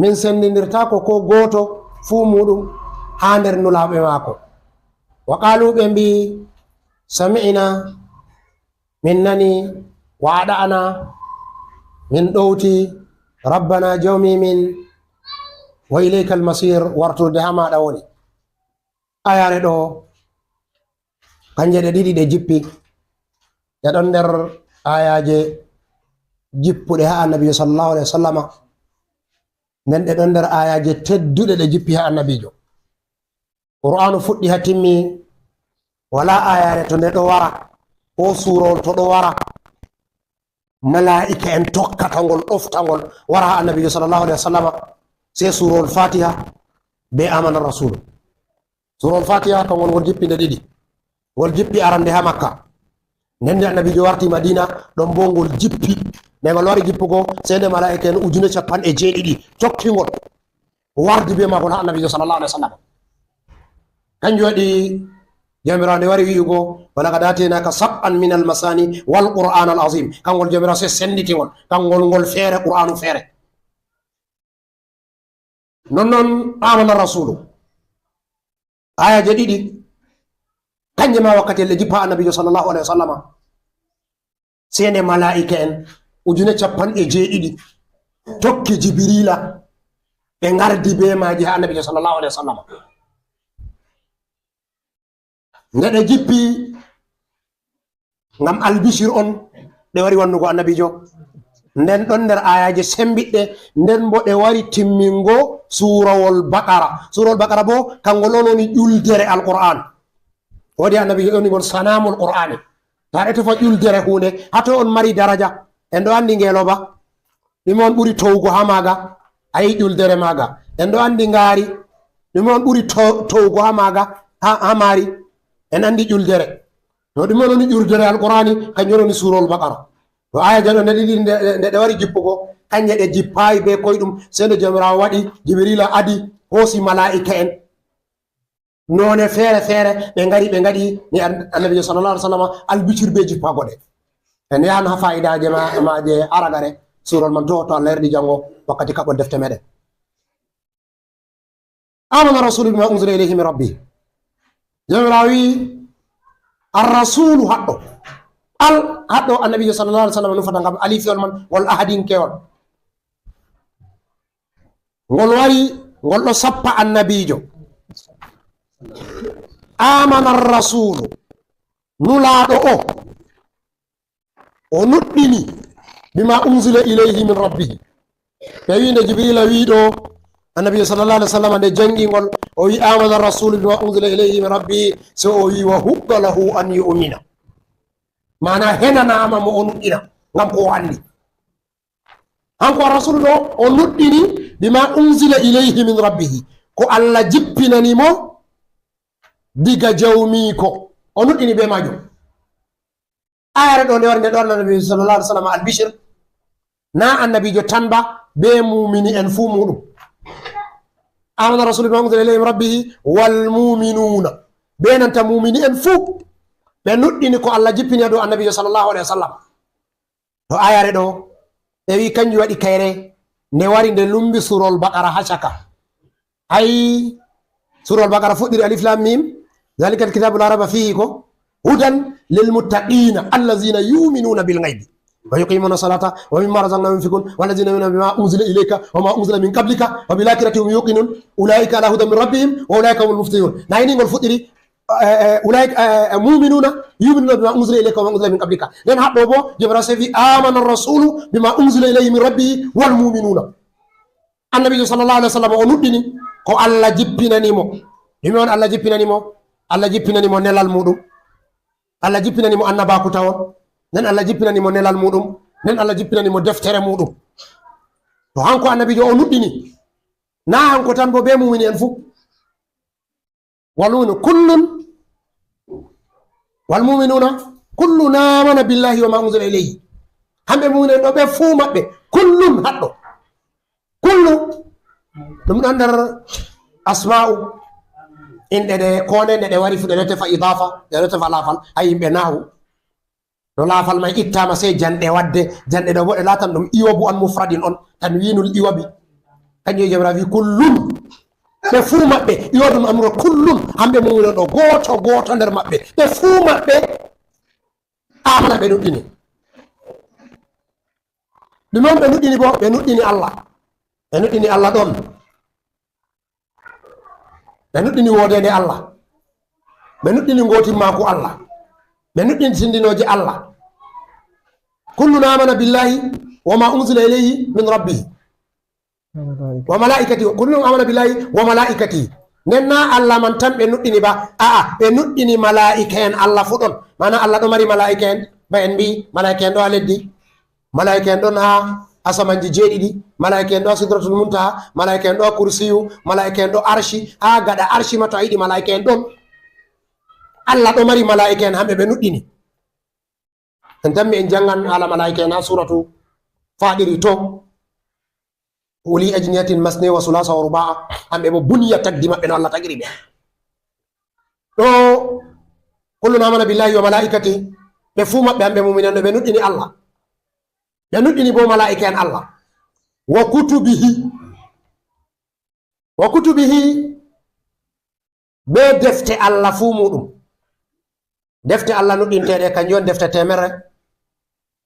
Min sendindirtaako ko gooto fuu muuɗum haa nder nulaaɓe maako. "Wa qaalu," ɓe mbi'i, "Sami'na," min nani, "wa ada'na," min ɗowti, "rabbana," jawmi min, "wa ilaykal masir," warturde haa maaɗa woni. Ayaare ɗo, kanje ɗe ɗiɗi ɗe jippi, ɗe ɗon nder ayaaje jippuɗe haa Annabiijo sallallahu alaihi wasallama. Nden ɗe ɗon nder ayaaje tedduɗe ɗe jippi haa Annabiijo. Qur'aanu fuɗɗi haa timmi, walaa ayaare to nde ɗo wara, ko suurowol to ɗo wara, malaa'ika en tokkata ngol, ɗofta ngol, wara haa Annabiijo sallallahu alaihi wasallama, sey suurowol Fatiha be Amana Rasulu. Suurowol Fatiha, kangol ngol jippi nde ɗiɗi. Ngol jippi arande haa Makka. Nden nde Annabiijo warti Madina, ɗon boo ngol jippi. Nde ngol wari jippugo, sey nde malaa'ika en ujune cappanɗe jeeɗiɗi tokki ngol, wardi be maagol haa Annabiijo sallallahu alaihi wasallam. Kanjum waɗi Jawmiraawo nde wari wi'ugo, "Wa laqad aataynaka sab'an minal masani wal qur'anal azim." Kangol Jawmiraawo sey senditi ngol. Kangol ngol feere, Qur'aanu feere. Nonnon, Amana Rasulu. Ayaje ɗiɗi. Kanje ma wakkati elle jippa Annabiijo sallallahu alaihi wasallama. Sene malaa'ika en ujune capanɗe jeeɗiɗi tokki Jibriila, ɓe ngardi be maaji haa Annabiijo sallallahu alaihi wasallama. Nde ɗe jippi ngam albishir on, ɗe wari wannugo Annabiijo. Nden ɗon nder aayaaje sembiɗɗe, nden bo ɗe wari timmingo suurawol Baqara. Suurawol Baqara bo, kangol on woni ƴuldere Alqur'aan. Woodi Annabiijo ƴoni ngol sanamul Qur'aani. To aɗa tefa ƴuldere huunde, haa toy on mari daraja? En ɗo anndi ngeelooba. Ɗume on ɓuri towugo haa maaga? A yi'i ƴuldere maaga. En ɗo anndi ngaari. Ɗume on ɓuri to-, towugo haa maaga? Haa, haa maari? En anndi ƴuldere. To ɗume on woni ƴuldere Alqur'aani? Kanjum woni suurawol Baqara. To aaya jano nde ɗiɗi nde, nde, nde ɗe wari jippugo, kanje ɗe jippaayi be koyɗum, sey nde Jawmiraawo waɗi Jibriila adi, hoosi malaa'ika en. Noone feere feere, ɓe ngari, ɓe ngaɗi ni an-, Annabiijo sallallahu alaihi wasallam albishir be jippaago ɗe. En yahan haa faa'idaaje ma-, maaje haa ragare, suurawol man to, to Allah yardi jango, wakkati kaɓɓol defte meɗen. Amana rasulu bima unzila ilayhi min rabbi. Jawmiraawo wi'i, ar-rasulu haɗɗo. Al haɗɗo Annabiijo sallallahu alaihi wasallam nufata ngam alifiyol man, ngol ahadinkewol. Ngol wari, ngol ɗo sappa Annabiijo. Amana ar-rasulu. Nulaaɗo o, o nuɗɗini bima unzila ilayhi min rabbihi. Ɓe wi'i nde Jibrila wi'i ɗo, Annabiijo sallallahu alaihi wasallam nde jangi ngol, o wi'i, "Amana ar-rasulu bima unzila ilayhi min rabbihi," so o wi'i, "Wa huqqa lahu an yu'mina." Maana henanaama mo o nuɗɗina, ngam ko o anndi. Hanko ar-rasulu ɗo, o nuɗɗini bima unzila ilayhi min rabbihi. Ko Allah jippinani mo diga jawmiiko. O nuɗɗini be maajum. Ayare ɗo nde wari nde ɗo Annabi sallallahu alaihi wasallam albishir. Na Annabiijo tan ba, be muumini en fuu muuɗum. Amana rasulu bima unzila ilayhi min rabbihi wal mu'minuna. Be nanta muumini en fuu. Ɓe nuɗɗini ko Allah jippini dow Annabiijo sallallahu alaihi wasallam. To ayare ɗo, ɓe wi'i kanjum waɗi kayre, nde wari nde lumbi surol Baqara haa caka. Ay, surol Baqara fuɗɗiri alif lam mim, zalikal kitabu la raiba fihi ko, hudan lil muttaqina, allazina yu'minuna bil ghaibi, wa yuqimuna salata, wa mimma razaqnahum yunfiqun, wallazina yu'minuna bima unzila ilayka, wa ma unzila min qablika, wa bil akhirati hum yuqinun, ulaika ala hudan min rabbihim, wa ulaika humul muflihun. Na ini ngol fuɗɗiri, eh, eh, ulaika, eh, eh, mu'minuna yu'minuna bima unzila ilayka wa ma unzila min qablika. Nden haɗɗo bo, Jawmiraawo sey wi, "Amana rasulu bima unzila ilayhi min rabbihi wal mu'minuna." Annabiijo sallallahu alaihi wasallam o nuɗɗini ko Allah jippinani mo. Ɗume on Allah jippinani mo? Allah jippinani mo nelal muuɗum. Allah jippinani mo annabaaku tawon. Nden Allah jippinani mo nelal muuɗum. Nden Allah jippinani mo deftere muuɗum. To hanko Annabiijo o nuɗɗini. Na hanko tan bo, be muumini en fuu. Wal mu'minu kullun, wal mu'minuna kullun amana billahi wa ma unzila ilayhi. Hamɓe mu'minen ɗo ɓe fuu maɓɓe, kullun haɗɗo. Kullu, ɗum ɗon nder asma'u, inɗe ɗe ko nde nde ɗe wari fu ɗe ɗo tefa idafa, ɗe ɗo tefa lafal, haa yimɓe nahu. No laafal may ittaama, sey janɗe waɗde. Janɗe ɗo bo ɗe laatan ɗum iwabu an mufradin on, tanwinul iwabi. Kanjum e Jawmiraawo wi kullun. Ɓe fuu maɓɓe, iwadun amro kullun. Hamɓe mu'mino ɗo, gooto, gooto nder maɓɓe. Ɓe fuu maɓɓe, amana ɓe nuɗɗini. Ɗume on ɓe nuɗɗini bo? Ɓe nuɗɗini Allah. Ɓe nuɗɗini Allah ɗon. Ɓe nuɗɗini woodeende Allah. Ɓe nuɗɗini ngootimmaaku Allah. Ɓe nuɗɗini tindinooje Allah. Kullun amana billahi wa ma unzila ilayhi min rabbihi. Wa malaikati. Kullun amana billahi wa malaikati. Nden na Allah man tan ɓe nuɗɗini ba. A'a, ɓe nuɗɗini malaa'ika en Allah fu ɗon. Maana Allah ɗo mari malaa'ika en. Ba en mbi malaa'ika en ɗo haa leddi. Malaa'ika en ɗon haa asamanji jeeɗiɗi, malaa'ika en ɗo haa Sidratul Muntaha, malaa'ika en ɗo haa Kursiyu, malaa'ika en ɗo Arshi, haa gaɗa Arshi ma to a yiɗi malaa'ika en ɗon. Allah ɗo mari malaa'ika en hamɓe ɓe nuɗɗini. En tammi en jangan haala malaa'ika en haa suratu Faɗiri to. Uli ajnihatin masne wa sulasa wa ruba'a, hamɓe bo buniya tagdi maɓɓe no Allah tagiri ɓe. Ɗo kullun amana billahi wa malaikati, ɓe fuu maɓɓe hamɓe mu'minan ɓe nuɗɗini Allah. Ɓe nuɗɗini bo malaa'ika en Allah. Wa kutubihi. Wa kutubihi, be defte Allah fuu muɗum. Defte Allah nuɗɗinteeɗe, kanjum woni defte teemerre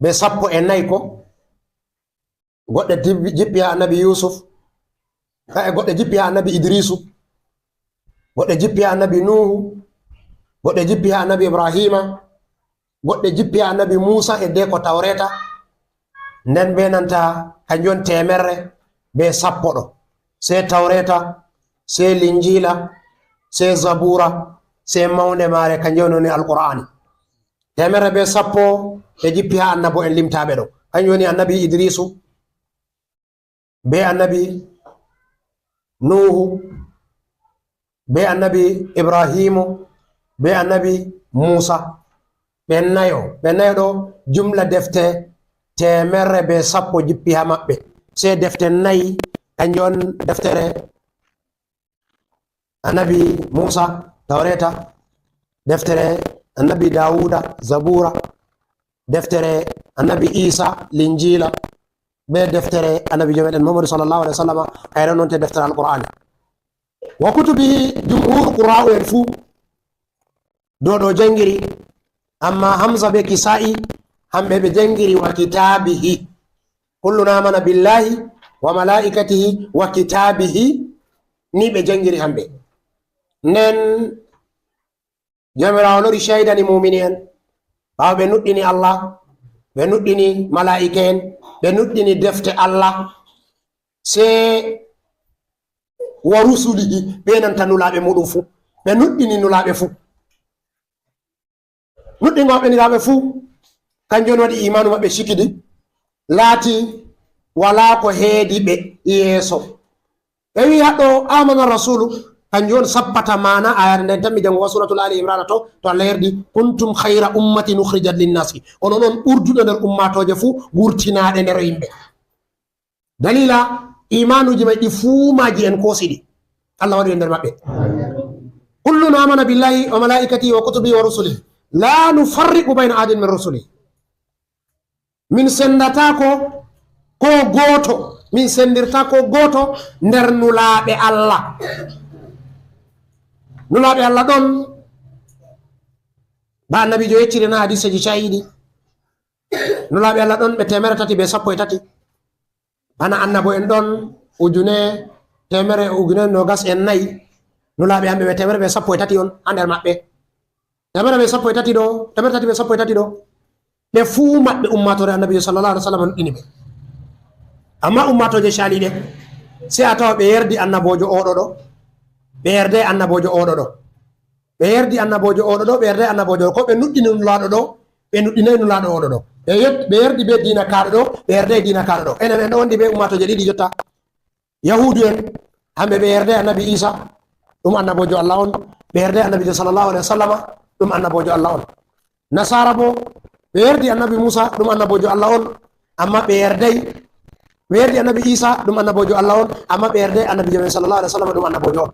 bee sappo e nayi ko. Goɗɗe jippi haa annabi Yusuf, e goɗɗe jippi haa annabi Idrisu, goɗɗe jippi haa annabi Nuhu, goɗɗe jippi haa annabi Ibrahima, goɗɗe jippi haa annabi Musa, e dee ko Tawreeta. Nden bee nanta kanjum woni teemerre bee sappo ɗo. Sey Tawreeta, sey Linjiila, sey Zabuura, sey mawnde maare, kanjum woni Alqur'aani. Teemerre bee sappo e jippi haa annabo'en limtaaɓe ɗo. Kanjum woni annabi Idrisu, bee annabi Nuuhu, bee annabi Ibrahiimu, bee annabi Muusa. Ɓe nayo, ɓe nayo ɗo, jumla defte teemerre bee sappo jippi haa maɓɓe. Sey defte nayi, kanjum woni deftere annabi Muusa, Tawreeta, deftere annabi Daawuda, Zabuura, deftere annabi Iisa, Linjiila, bee deftere annabiijo meɗen Muhammadu sallallahu alaihi wasallam, kayre non te deftere Alqur'aani. Wa kutubihi, jumhuur qurra'u en fuu dow ɗo janngiri, amma Hamza bee Kisaa'i, hamɓe ɓe janngiri wa kitaabihi. Kullun amana billahi wa malaikatihi wa kitaabihi, ni ɓe janngiri hamɓe. Nden Jawmiraawo lori ceydani muumini en, ɓaawo ɓe nuɗɗini Allah, ɓe nuɗɗini malaa'ika'en, ɓe nuɗɗini defte Allah, sey wa rusulihi, ɓe nanta nulaaɓe muuɗum fuu, ɓe nuɗɗini nulaaɓe fuu. Nuɗɗingo maɓɓe nulaaɓe fuu, kanjum woni waɗi iimaanu maɓɓe cikidi, laati walaa ko heedi ɓe yeeso. Ɓe wi'i haɗɗo, "Amana rasulu," kanjum on sappata maana aayaare nden tan mi janngo wa Suratul Ali Imrana to, to Allah yerdi, "Kuntum khayra ummatin ukhrijat linnasi." Onon on ɓurduɓe nder ummaatooje fuu, wurtinaaɗe nder yimɓe. Dalila iimaanuuji may ɗi fuu maaji en koosi ɗi. Allah waɗu en nder maɓɓe. "Kullun amana billahi wa malaikatihi wa kutubihi wa rusulihi. La nufarriqu bayna ahadin min rusulihi." Min senndataako ko gooto, min senndirtaako gooto nder nulaaɓe Allah. Nulaaɓe Allah ɗon, ba annabiijo yecciri na hadiiseeji cayiiɗi. Nulaaɓe Allah ɗon ɓe teemere tati bee sappo e tati. Bana annabo'en ɗon ujune teemere, ujune noogas e nayi. Nulaaɓe am ɓe teemere bee sappo e tati on haa nder maɓɓe. Teemere bee sappo e tati ɗo, teemere tati bee sappo e tati ɗo. Ɓe fuu maɓɓe ummaatoore annabiijo sallallahu alaihi wasallam nuɗɗini ɓe. Amma ummaatooje caaliiɗe, sey a tawa ɓe yerdi annaboojo ooɗo ɗo, ɓe yerdaay annaboojo ooɗo ɗo. Ɓe yerdi annaboojo ooɗo ɗo, ɓe yerdaay annaboojo ɗo. Ko ɓe nuɗɗini nulaaɗo ɗo, ɓe nuɗɗinaay nulaaɗo ooɗo ɗo. Ɓe yet-, ɓe yerdi bee diina kaaɗo ɗo, ɓe yerdaay diina kaaɗo ɗo. Enen en ɗo wondi bee ummaatooje ɗiɗi jotta. Yahuudu'en, hamɓe ɓe yerdaay annabi Iisa, ɗum annaboojo Allah on, ɓe yerdaay annabiijo sallallahu alaihi wasallama, ɗum annaboojo Allah on. Nasaara boo, ɓe yerdi annabi Muusa, ɗum annaboojo Allah on, amma ɓe yerdaay, ɓe yerdi annabi Iisa, ɗum annaboojo Allah on, amma ɓe yerdaay annabiijo men sallallahu alaihi wasallama, ɗum annaboojo on.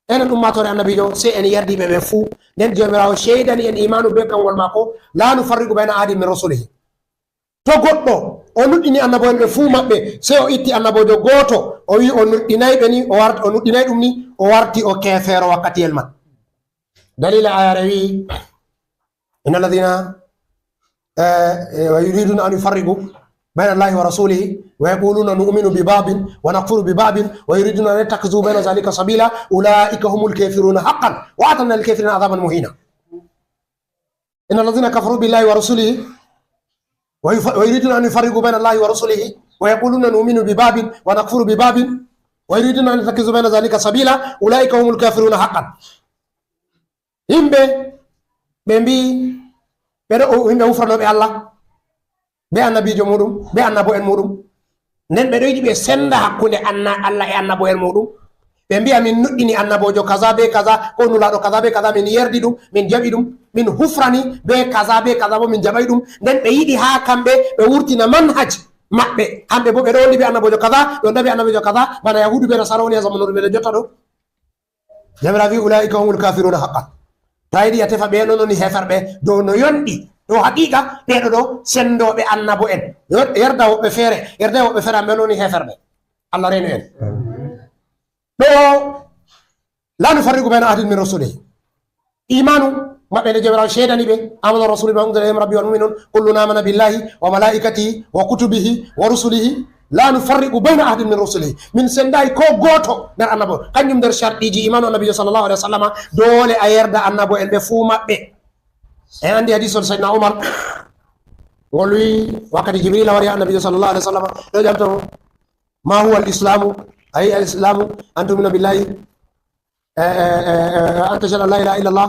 Enen ummaatoore annabiijo, sey en yerdi ɓe ɓe fuu. Nden Jawmiraawo ceydani en iimaanu bee kanngol maako, "La nufarriqu bayna ahadin min rusulihi." To goɗɗo o nuɗɗini annabo'en ɓe fuu maɓɓe, sey o itti annaboojo gooto, o wi'i o nuɗɗinaay ɓe ni, o wart-, o nuɗɗinaay ɗum ni, o warti o keefeero wakkatiyel man. Dalila aayaare wi'i, "Inna alladhina, eh, eh, wa yuriduna an yufarriqu bayna Allahi wa rasulihi wa yaquluna nu'minu bi ba'din wa nakfuru bi ba'din wa yuriduna an yattakhidhu bayna dhalika sabila ulaika humul kafiruna haqqan wa a'tadna lil kafirina adhaban muhina." Inna alladhina kafaru billahi wa rusulihi wa yufa-, wa yuriduna an yufarriqu bayna Allahi wa rusulihi wa yaquluna nu'minu bi ba'din wa nakfuru bi ba'din wa yuriduna an yattakhidhu bayna dhalika sabila ulaika humul kafiruna haqqan. Yimɓe ɓe mbi'i ɓe ɗo, yimɓe hufranooɓe Allah, bee annabiijo muuɗum, bee annabo'en muuɗum. Nden ɓe ɗo yiɗi ɓe sennda hakkunde anna-, Allah e annabo'en muuɗum. Ɓe mbi'a, "Min nuɗɗini annaboojo kaza bee kaza, ko nulaaɗo kaza bee kaza, min yerdi ɗum, min jaɓi ɗum, min hufrani bee kaza bee kaza boo, min jaɓay ɗum." Nden ɓe yiɗi haa kamɓe ɓe wurtina manhaj maɓɓe. Kamɓe boo ɓe ɗo wondi bee annaboojo kaza, ɓe wonda bee annaboojo kaza, bana Yahuudu bee Nasaara woni haa zamanu meɗen jotta ɗo. Jawmiraawo wi'i, "Ulaa'ika humul kaafiruuna haqqan." To a yiɗi a tefa ɓe, non woni heeferɓe dow no yonɗi. Dow haqiiqa, ɓe ɗo ɗo senndooɓe annabo'en. Yer-, yerda woɓɓe feere, yerda woɓɓe feere, ɓe non woni heeferɓe. Allah reenu en. Ɗo, "Laa nufarriqu bayna ahadin min rusulihi." Iimaanu, maɓɓe nde Joomiraaɗo seedani ɓe, "Amana rasulu bima unzila ilayhi min rabbihi wal mu'minun, kullun amana billahi wa malaikatihi wa kutubihi wa rusulihi, la nufarriqu bayna ahadin min rusulihi." Min senndaay ko gooto nder annabo. Kanjum nder sharɗiiji imaanu annabiijo sallallahu alaihi wasallama, doole a yerda annabo en ɓe fuu maɓɓe. En anndi hadiisol Sayyidina Umar, ngol wi'i wakkati Jibrila wari ha annabiijo sallallahu alaihi wasallama, ɗo ƴamta mo, "Ma huwa al-islamu?" Ayi al-islamu, "An tu'mina billahi, eh, eh, eh, eh, an tashhada an la ilaha illallah,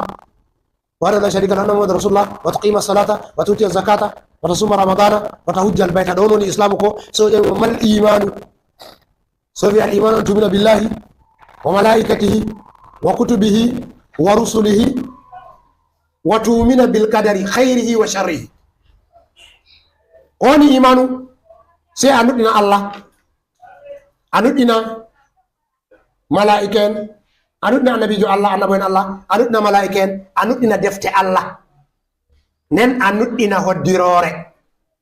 wahdahu la sharika lahu, anna Muhammadan rasulullah, wa tuqima salata, wa tu'tiya zakata, wa tasuma ramadana, wa tahujja al-bayta." Ɗo woni islamu ko, so ƴeewi mal imanu. So wi al imanu an tu'mina billahi, wa malaikatihi, wa kutubihi, wa rusulihi, wa tu'mina bil qadari khairihi wa sharrihi. Ko woni imanu, sey a nuɗɗina Allah, a nuɗɗina malaa'ika en, a nuɗɗina annabiijo Allah, annabo en Allah, a nuɗɗina malaa'ika en, a nuɗɗina defte Allah. Nden a nuɗɗina hoddiroore.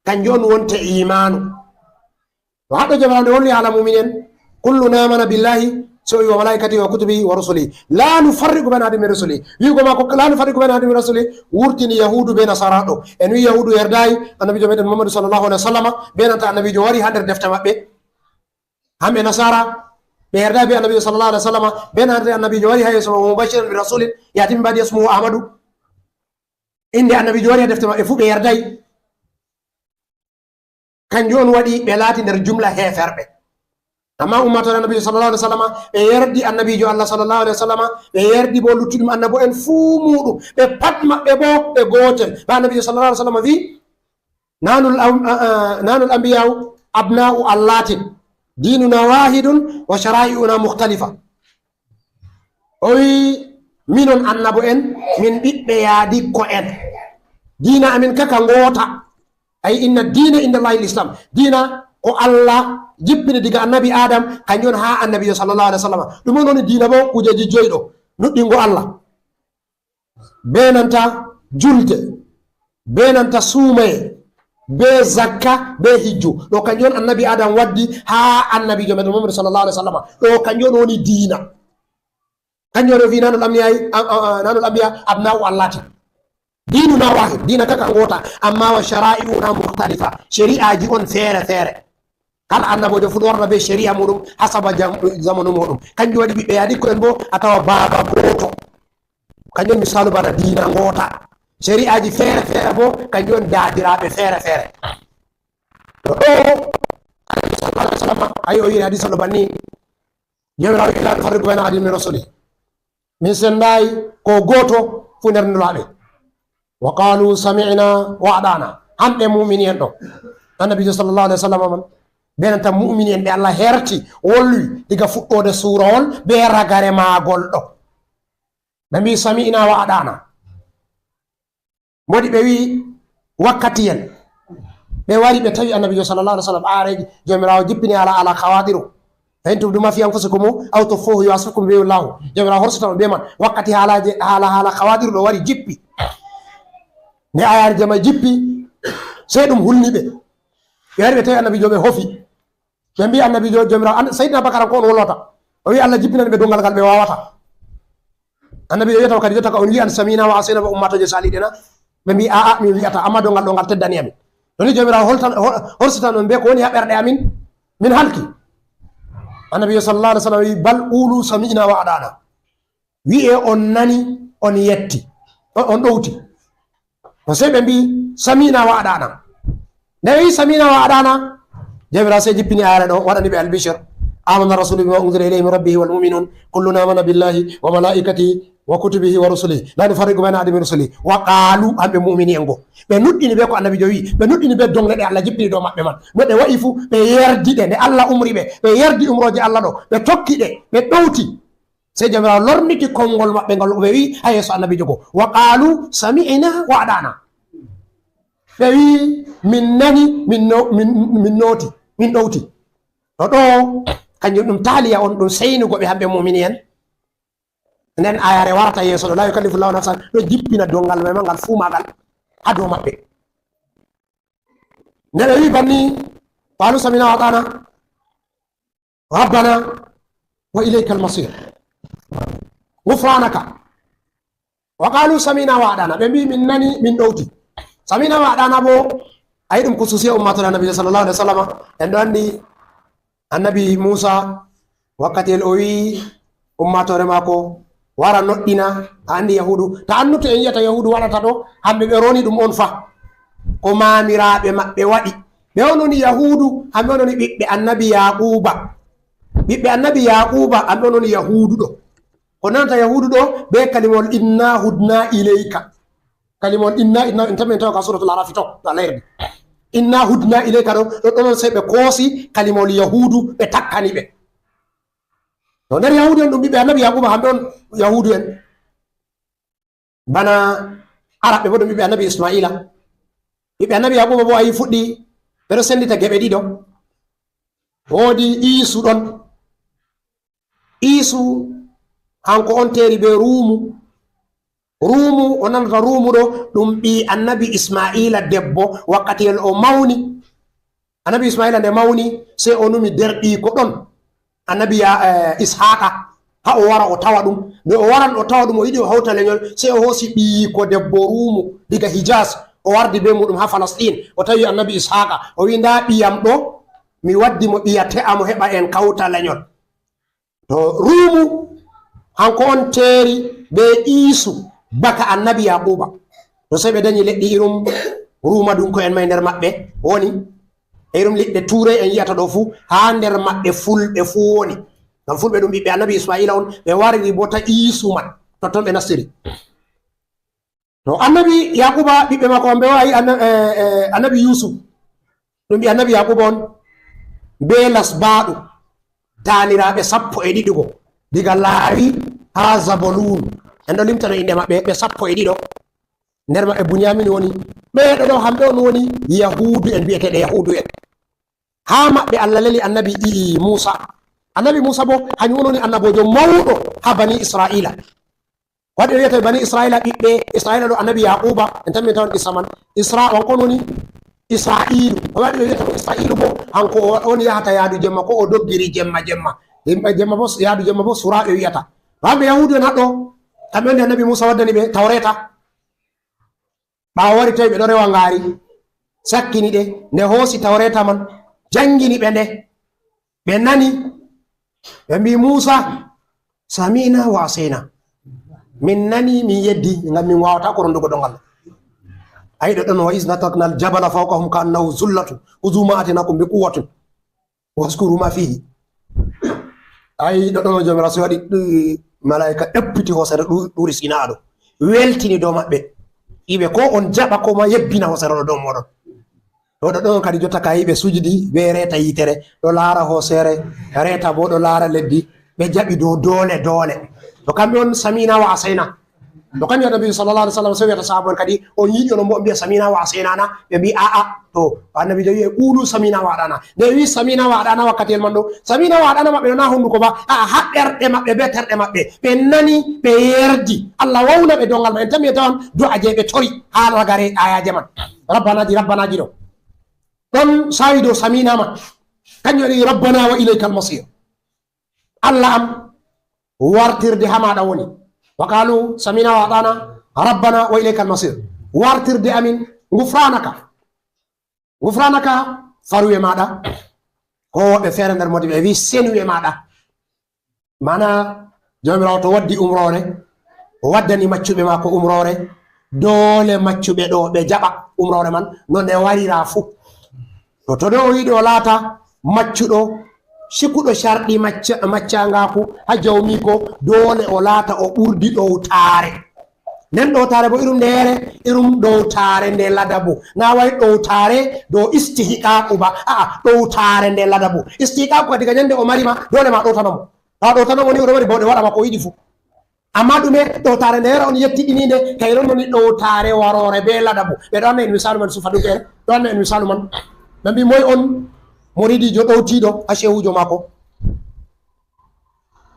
Kanjum on wonte imaanu. To haɗɗo Joomiraaɗo nde holli haala mu'mini en, "Kullun amana billahi," so o wi, "wa malaa'ikatihi wa kutubihi wa rusulihi. La nufarriqu bayna ahadin min rusulihi." Wi'ugo maako, "La nufarriqu bayna ahadin min rusulihi," wurtini Yahuudu be Nasaara ɗo. En wi Yahuudu yerdaay annabiijo meɗen Muhammadu sallallahu alaihi wasallama, be nanta annabiijo wari haa nder defte maɓɓe. Hamɓe Nasaara, ɓe yerdaay be annabiijo sallallahu alaihi wasallama, be nanta annabiijo wari haa yeeso maɓɓe, "Mubashiran bi rasulin ya'ti min ba'di ismuhu Ahmadu." Innde annabiijo wari haa defte maɓɓe fuu, ɓe yerdaay. Kanjum on waɗi ɓe laati nder jumla heeferɓe. Amma ummaatoore annabiijo sallallahu alaihi wasallama, ɓe yerdi annabiijo Allah sallallahu alaihi wasallama, ɓe yerdi bo luttuɗum annabo en fuu muuɗum. Ɓe pat maɓɓe bo ɓe gootel. Ba annabiijo sallallahu alaihi wasallama wi, "Nahnu al-, a, a, nahnu al-anbiya'u abna'u allatin. Dinuna wahidun wa shara'i'una mukhtalifa." O wi, "Minon annabo en, min ɓiɓɓe yaadikko en. Diina amin kaka ngoota." Ay, "Inna diina inda Allahi l-Islam." Diina ko Allah jippini diga annabi Adam, kanjum on haa annabiijo sallallahu alaihi wasallam. Ɗum on woni diina bo kujeeji joyi ɗo. Nuɗɗingo Allah. Be nanta julde, be nanta suumaye, be zakka, be hijju. Ɗo kanjum on annabi Adam waddi haa annabiijo men Muhammad sallallahu alaihi wasallam. Ɗo kanjum on woni diina. Kanjum on o wi, "Nahnu al-anbiya, a, a, a, nahnu al-anbiya abna'u allatin. Dinuna wahid, diina kaka ngoota, amma wa shara'i'una mukhtalifa." Shari'aaji on feere feere. Kala annaboojo fu ɗo warda be shari'a muɗum hasaba jam-, zamanu muɗum. Kanjum waɗi ɓiɓɓe yaadikko en bo a tawa baaba gooto. Kanjum on misaalu bana diina ngoota. Shari'aaji feere feere bo, kanjum on daadiraaɓe feere feere. To ɗo, Annabi sallallahu alaihi wasallam, ayi o wi'i hadiis on ɗo banni, Joomiraawo wi'i, "La nufarriqu bayna ahadin min rusuli." Min senndaay ko gooto fu nder nulaaɓe. "Wa qalu sami'na wa ata'na." Hamɓe mu'mini en ɗo. Annabiijo sallallahu alaihi wasallam man, be nanta mu'mini en ɓe Allah herti, wolwi diga fuɗɗoode suurawol be ragare maagol ɗo. Ɓe mbi'i, "Sami'na wa ata'na." Mboɗi ɓe wi'i, "Wakkati en." Ɓe wari ɓe tawi Annabiijo sallallahu alaihi wasallam, aareeji Joomiraawo jippini haala, haala Khawadiru. "Fa in tubdu ma fi anfusikum aw tukhfuhu yuhasibkum bihi Allahu." Joomiraawo horsita on be man. Wakkati haalaaje, haala, haala Khawadiru ɗo wari jippi. Nde aayaare jama jippi, sey ɗum hulni ɓe. Ɓe wari ɓe tawi Annabiijo ɓe hofi. Ɓe mbi'i Annabiijo, Joomiraawo, an-, Sayyidina Bakar ko on wolwata. O wi'i Allah jippinan ɓe dongal ngal ɓe waawata. Annabiijo wi'ata wakkati jotta ka on wi'an, "Sami'na wa asayna" ba ummaatooje saaliiɗe na? Ɓe mbi'i, "Aa'a, min wi'ata, amma dongal ɗo ngal teddani amin." To ni Joomiraawo holtan-, ho-, horsitan on be ko woni haa ɓerɗe amin, min halki. Annabiijo sallallahu alaihi wasallam wi'i, "Bal qulu sami'na wa ata'na." Wi'e on nani, on yetti, on, on ɗowti. To sey ɓe mbi'i, "Sami'na wa ata'na." Nde ɓe wi'i, "Sami'na wa ata'na," Joomiraawo sey jippini aayaare ɗo, waɗani ɓe albishir. "Amana rasulu bima unzila ilayhi min rabbihi wal mu'minun. Kullun amana billahi wa malaikatihi wa kutubihi wa rusulihi. La nufarriqu bayna ahadin min rusulihi." Wa qalu, hamɓe mu'mini en go. Ɓe nuɗɗini be ko Annabiijo wi'i, ɓe nuɗɗini be dongle ɗe Allah jippini dow maɓɓe man. No ɗe wa'i fu, ɓe yerdi ɗe, nde Allah umri ɓe, ɓe yerdi umrooje Allah ɗo, ɓe tokki ɗe, ɓe ɗowti. Sey Joomiraawo lorniti konngol maɓɓe ngol ɓe wi'i haa yeeso Annabiijo go. "Wa qalu sami'na wa ata'na." Ɓe wi'i, "Min nani, min no-, min, min nooti, min ɗowti." To ɗo, kanjum ɗum taaliya on, ɗum seynugo ɓe hamɓe mu'mini en. Nden aayaare warata yeeso ɗo, "La yukallifu Allahu nafsan," ɗo jippina dongal may ma ngal fuu maagal haa dow maɓɓe. Nde ɓe wi'i banni, "Qalu sami'na wa ata'na." "Rabbana wa ilaykal masir. Ghufranaka." Wa qalu samina wa adana, ɓe mbi min nani, min ɗowti. Samina wa adana bo, ayi ɗum kususiya ummatore annabi sallallahu alaihi wasallam. En ɗo andi annabi Musa, wakkati el o wi ummatore mako wara noɗɗina, a andi yahudu, ta annuto en yiyata yahudu waɗata ɗo, hamɓe ɓe roni ɗum on fa. Ko mamiraɓe maɓɓe waɗi. Ɓe on woni yahudu, hamɓe on woni ɓiɓɓe annabi Yaquba. Ɓiɓɓe annabi Yaquba, hamɓe on woni yahudu ɗo. Ko nanata yahudu ɗo, be kalimol inna hudna ilayka. Kalimol inna, inna, en tammi en tawa ka suratul Arafi to, to Allah yardi. Inna hudna ilayka ɗo, ɗo, ɗo non sai ɓe koosi kalimol yahudu, ɓe takkani ɓe. To nder yahudu en ɗum ɓiɓɓe annabi Yaquba, hamɓe on yahudu en. Bana Araɓɓe bo ɗum ɓiɓɓe annabi Ismaila. Ɓiɓɓe annabi Yaquba bo ayi fuɗɗi, ɓe ɗo sendita geɓe ɗiɗo. Woodi Isu ɗon. Isu, hanko on teeri be Ruumu. Ruumu, o nanata Ruumu ɗo, ɗum ɓii annabi Ismaila debbo, wakkati el o mawni. Annabi Ismaila nde mawni, sey o numi derɗiiko ɗon, annabi Ya-, eh, Ishaqa, ha o wara o tawa ɗum. Nde o waran o tawa ɗum, o yiɗi o hawta lenyol, sey o hoosi ɓiyiiko debbo Ruumu diga Hijaz, o wardi be muɗum ha Falastin, o tawi annabi Ishaqa, o wi, "Nda ɓiyam ɗo, mi waddi mo ɓiya te'a mo heɓa en kawta lenyol." To Ruumu, hanko on teeri be Iisu baka annabi Yaquba. To sey ɓe dañi leɗɗi irum Ruuma ɗum ko en may nder maɓɓe woni, e irum liɗɗe Tuuray en yi'ata ɗo fuu, haa nder maɓɓe Fulɓe fuu woni. Ngam Fulɓe ɗum ɓiɓɓe annabi Ismaila on, ɓe wariri bota Iisu man. Totton ɓe nastiri. To annabi Yaquba, ɓiɓɓe maako on ɓe wa'i anna-, eh, eh, annabi Yusuf. Ɗum ɓii annabi Yaquba on, be lasbaaɗo, taaniraaɓe sappo e ɗiɗi go, diga Laawi haa Zabolun. En ɗo limtano innde maɓɓe, ɓe sappo e ɗiɗo. Nder maɓɓe Bunyamin woni. Ɓee ɗo ɗo, hamɓe on woni Yahuudu'en, bi'eteeɓe Yahuudu'en. Haa maɓɓe Allah leli annabi i-, Muusa. Annabi Muusa bo, hanyum on woni annaboojo mawɗo haa bani Isra'iila. Ko waɗi o wiyata bani Isra'iila ɓiɓɓe Isra'iila ɗo annabi Yaquba, en tammi tawon Isra man. Isra on kon woni Isra'iilu. Ko waɗi o wiyata ko Isra'iilu bo, hanko o on yahata yaadu jemma, ko o doggiri jemma jemma. Yimɓe jemma bo, yaadu jemma bo sura ɓe wiyata. Ɓe Yahuudu en haɗɗo, kamɓe on annabi Muusa waddani ɓe Tawreeta. Ɓaawo wari tawi ɓe ɗo rewa ngaari, sakkini ɗe, nde hoosi Tawreeta man, janngini ɓe nde. Ɓe nani, ɓe mbii Muusa, "Sami'na wa asayna." Min nani, min yeddi, ngam min waawataa ko rondugo doŋngal. Ayi ɗo ɗon, "Wa iz nataqna al-jabala fawqahum ka'annahu zullatun. Khudhu ma atainakum bi quwwatin waskuru ma fihi." Ayi ɗo ɗon, Joomiraawo sey waɗi, ɗu-, malaa'ika ɗeppiti hoosere ɗu-, ɗuuri Sinaa ɗo. Weltini dow maɓɓe. Iɓe ko on jaɓa ko ma yebbina hoosere ɗo dow mooɗon. To ɗo ɗon kadi jotta ka yiɓe sujidi be reeta yitere, ɗo laara hoosere, reeta bo ɗo laara leddi, ɓe jaɓi dow doole, doole. To kamɓe on samina wa asaina. To kanjum Annabi sallallahu alaihi wasallam sey wiyata sahaaba en kadi, "On yiɗi onon bo on mbi'a samina wa asaina na?" Ɓe mbi'i, "A'a." To Annabi jawi e, "Qulu samina wa adana." Nde wi samina wa adana wakkati el man ɗo, samina wa adana maɓɓe ɗo na hunduko ba, a'a, ha ɓerɗe maɓɓe be terɗe maɓɓe. Ɓe nani, ɓe yerdi. Allah wawna ɓe dongal ma. En tammi en tawan du'a je ɓe tori ha ragare ayaje man. Rabbana ji, rabbana ji ɗo. Ɗon sawi dow samina ma. Kanjum waɗi rabbana wa ilaykal masir. Allah am, wartirde ha maɗa woni. Wa qalu samina wa atana rabbana wa ilaykal masir. Wartirde amin, gufranaka. Gufranaka, faruwe maɗa. Ko woɓɓe feere nder modi ɓe wi senuwe maɗa. Mana Joomiraawo to waddi umroore, o waddani maccuɓe maako umroore, doole maccuɓe ɗo ɓe jaɓa umroore man no nde warira fuu. To, to ɗo o yiɗi o laata maccuɗo, cikuɗo carɗi macca-, maccangaaku haa jawmiiko, doole o laata o ɓurdi ɗowtaare. Nden ɗowtaare bo irum ndeere, irum ɗowtaare nde ladabu. Na way ɗowtaare dow istihiqaqu ba. A'a, ɗowtaare nde ladabu. Istihiqaqu ka diga nyande o mari ma, doole ma ɗowtana mo. Taa ɗowtana mo ni o ɗo mari bawɗe waɗa ma ko yiɗi fu. Amma ɗume ɗowtaare nde yara on yettiɗini nde, kay ɗon woni ɗowtaare waroore be ladabu. Ɓe ɗo anna en misaalu man sufa ɗum ɓe, ɗo anna en misaalu man. Ɓe mbi moy on muridiijo ɗowtiiɗo haa shehuujo maako?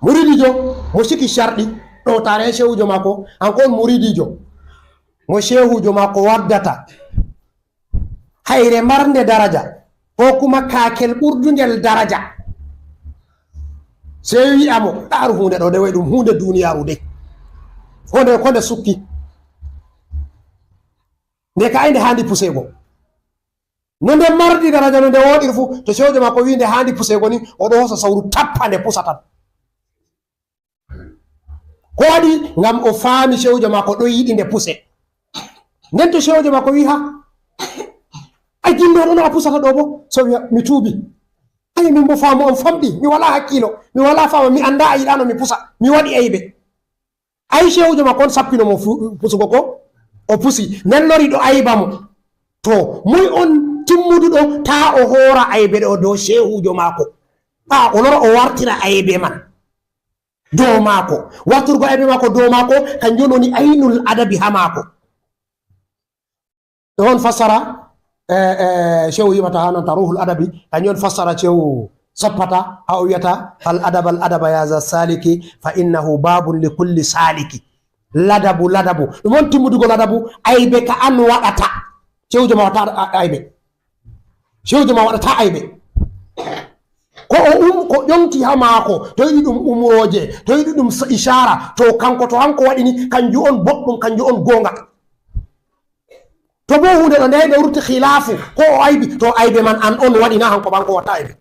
Muridiijo mo siki carɗi ɗowtaare e shehuujo maako, hanko on muridiijo mo shehuujo maako waddata hayre marnde daraja, ko kuma kaakel ɓurdungel daraja. Sey wi'a mo, "Ɗaaru huunde ɗo, de wayi ɗum huunde duniyaaru de. Ko nde, ko nde sukki." Nde ka ay nde haandi puseego. No nde mardi daraja, no nde wooɗiri fu, to sewjo makko wi nde haandi puseego ni, o ɗo hosa sawru tappa nde pusa tan. Ko waɗi? Ngam o faami sewjo makko ɗo yiɗi nde puse. Nden to sewjo makko wi, "Ha, a jinno ɗo no a pusata ɗo bo?" So wiya, "Mi tuubi." Ay, min bo faamu am famɗi, mi wala hakkilo, mi wala faama, mi anda a yiɗano mi pusa, mi waɗi aybe. Ay, sewjo makko on sappino mo fu-, pusugo ko o pusi. Nden lori ɗo ayba mo. To, moy on timmuduɗo taa o hoora aybe ɗo dow sewjo makko? Ɓaa o lora o wartira aybe man dow makko. Warturgo aybe makko dow makko, kanjum woni aynul adabi ha makko. Ɗo on fassara, eh, eh, Shehu yiɓata ha nanta Ruhul Adabi, kanjum on fassara Shehu soppata, ha o wi'ata, "Fal adaba, al adaba ya za saliki, fa innahu babun li kulli saliki." Ladabu, ladabu. Ɗum on timmudugo ladabu, aybe ka an waɗata. Shehu joma waɗata a-, aybe. Shehu joma waɗata aybe. Ko o um, ko ƴonti ha maako, to yiɗi ɗum umrooje, to yiɗi ɗum s-, ishaara, to kanko, to hanko waɗini, kanjum on boɗɗum, kanjum on goonga. To bo huunde ɗo nde, nde wurti khilaafu, ko o aybi, to aybe man an on waɗi, na hanko ɓan ko watta aybe.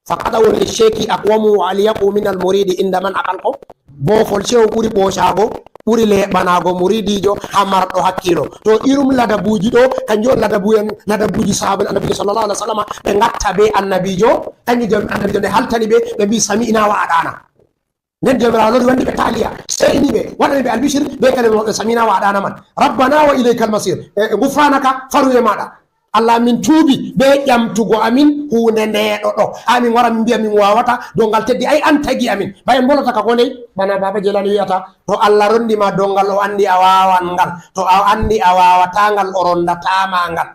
Fa qat'u li sheikhi aqwamu wa alyaku min al muridi inda man aqal ko. Boofol shehu ɓuri ɓoocaago, ɓuri leeɓanaago muridiijo ha marɗo hakkiilo. To irum ladabuuji ɗo, kanjum on ladabu en, ladabuuji sahaaba en Annabiijo sallallahu alaihi wasallam, ɓe ngatta be Annabiijo, kanjum jom Annabiijo nde haltani ɓe, ɓe mbi, "Sami'na wa ata'na." Nden Jawmiraawo lori wanni ɓe taaliya, seyni ɓe, waɗani ɓe albishir be kalima maɓɓe, "Sami'na wa ata'na" man. "Rabbana wa ilaykal masir." E, e, "Gufranaka," faruye maɗa. Allah, min tuubi be ƴamtugo amin huunde nde ɗo ɗo. Amin wara min mbiya min wawata, dongal teddi, ay an tagi amin. Ba en bolata ka ko ndey, bana Baba Jelani wi'ata, to Allah rondi ma dongal, o andi a wawan ngal. To a andi a wawata ngal, o rondata ma ngal.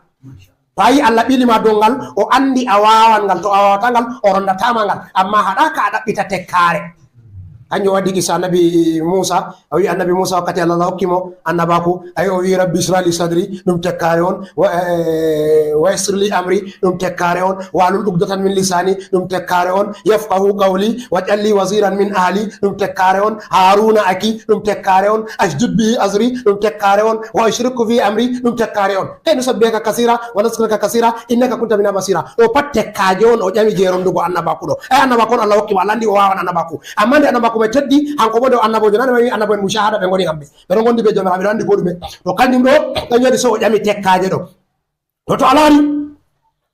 To a yi Allah ɓili ma dongal, o andi a wawan ngal. To a wawata ngal, o rondata ma ngal. Amma haɗa ka a ɗaɓɓita tekkaare. Kanjum waɗi kisa Annabi Musa, o wi Annabi Musa wakkati Allah, Allah hokki mo annabaku, ay o wi, "Rabbi ishrah li sadri," ɗum tekkaare on, wa, eh, "wa yassir li amri," ɗum tekkaare on, "wahlul uqdatan min lisani," ɗum tekkaare on, "yafqahu qawli, waj'al li waziran min ahli," ɗum tekkaare on, "Haruna aki," ɗum tekkaare on, "ashdud bihi azri," ɗum tekkaare on, "wa ashrikhu fi amri," ɗum tekkaare on. Kay nusabbihaka kasira, wa nadhkuruka kasira, innaka kunta bina basira. Ɗo pat tekkaaje on o ƴami je rondugo annabaku ɗo. Ay annabaku on Allah hokki mo, Allah andi o wawan annabaku. Amma nde annabaku mai teddi, hanko bo nde o annabojo, nane mai annabo en mushahada ɓe ngoni hamɓe. Ɓe ɗon gondi be Jawmiraawo, ɓe ɗon andi ko ɗume. To kanjum ɗo, kanjum waɗi so o ƴami tekkaaje ɗo. To, to a laari,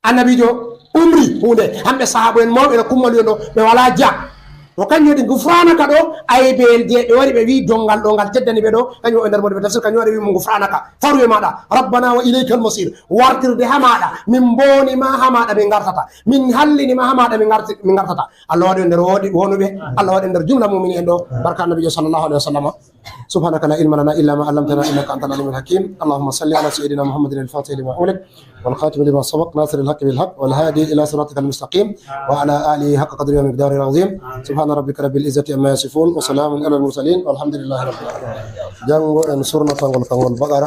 annabiijo umri huunde, hamɓe sahaabu en mawɓe no kummali en ɗo, ɓe walaa ja. To kanjum waɗi gufranaka ɗo, aybe'en je ɓe wari ɓe wi'i dongal ɗo ngal teddani ɓe ɗo, kanjum waɗi nder mawɗo ɓe tafsir, kanjum waɗi wi'i mo gufranaka. Faru e maɗa, rabbana wa ilaykal masir. Wartirde ha maɗa, min mboni ma ha maɗa min ngartata. Min hallini ma ha maɗa min ngarti-, min ngartata. Allah waɗi en nder woɗi-, wonuɓe, Allah waɗi en nder jumla mumini en ɗo. Barka annabiijo sallallahu alaihi wasallam. سبحانك لا علم لنا إلا ما علمتنا إنك أنت العليم الحكيم. اللهم صل على سيدنا محمد الفاتح لما أغلق والخاتم لما سبق ناصر الحق بالحق والهادي إلى صراطك المستقيم وعلى آله حق قدره ومقداره العظيم. سبحان ربك رب العزة عما يصفون وسلام على المرسلين والحمد لله رب العالمين. Janngo en surnataa ngol kanngol Baqara.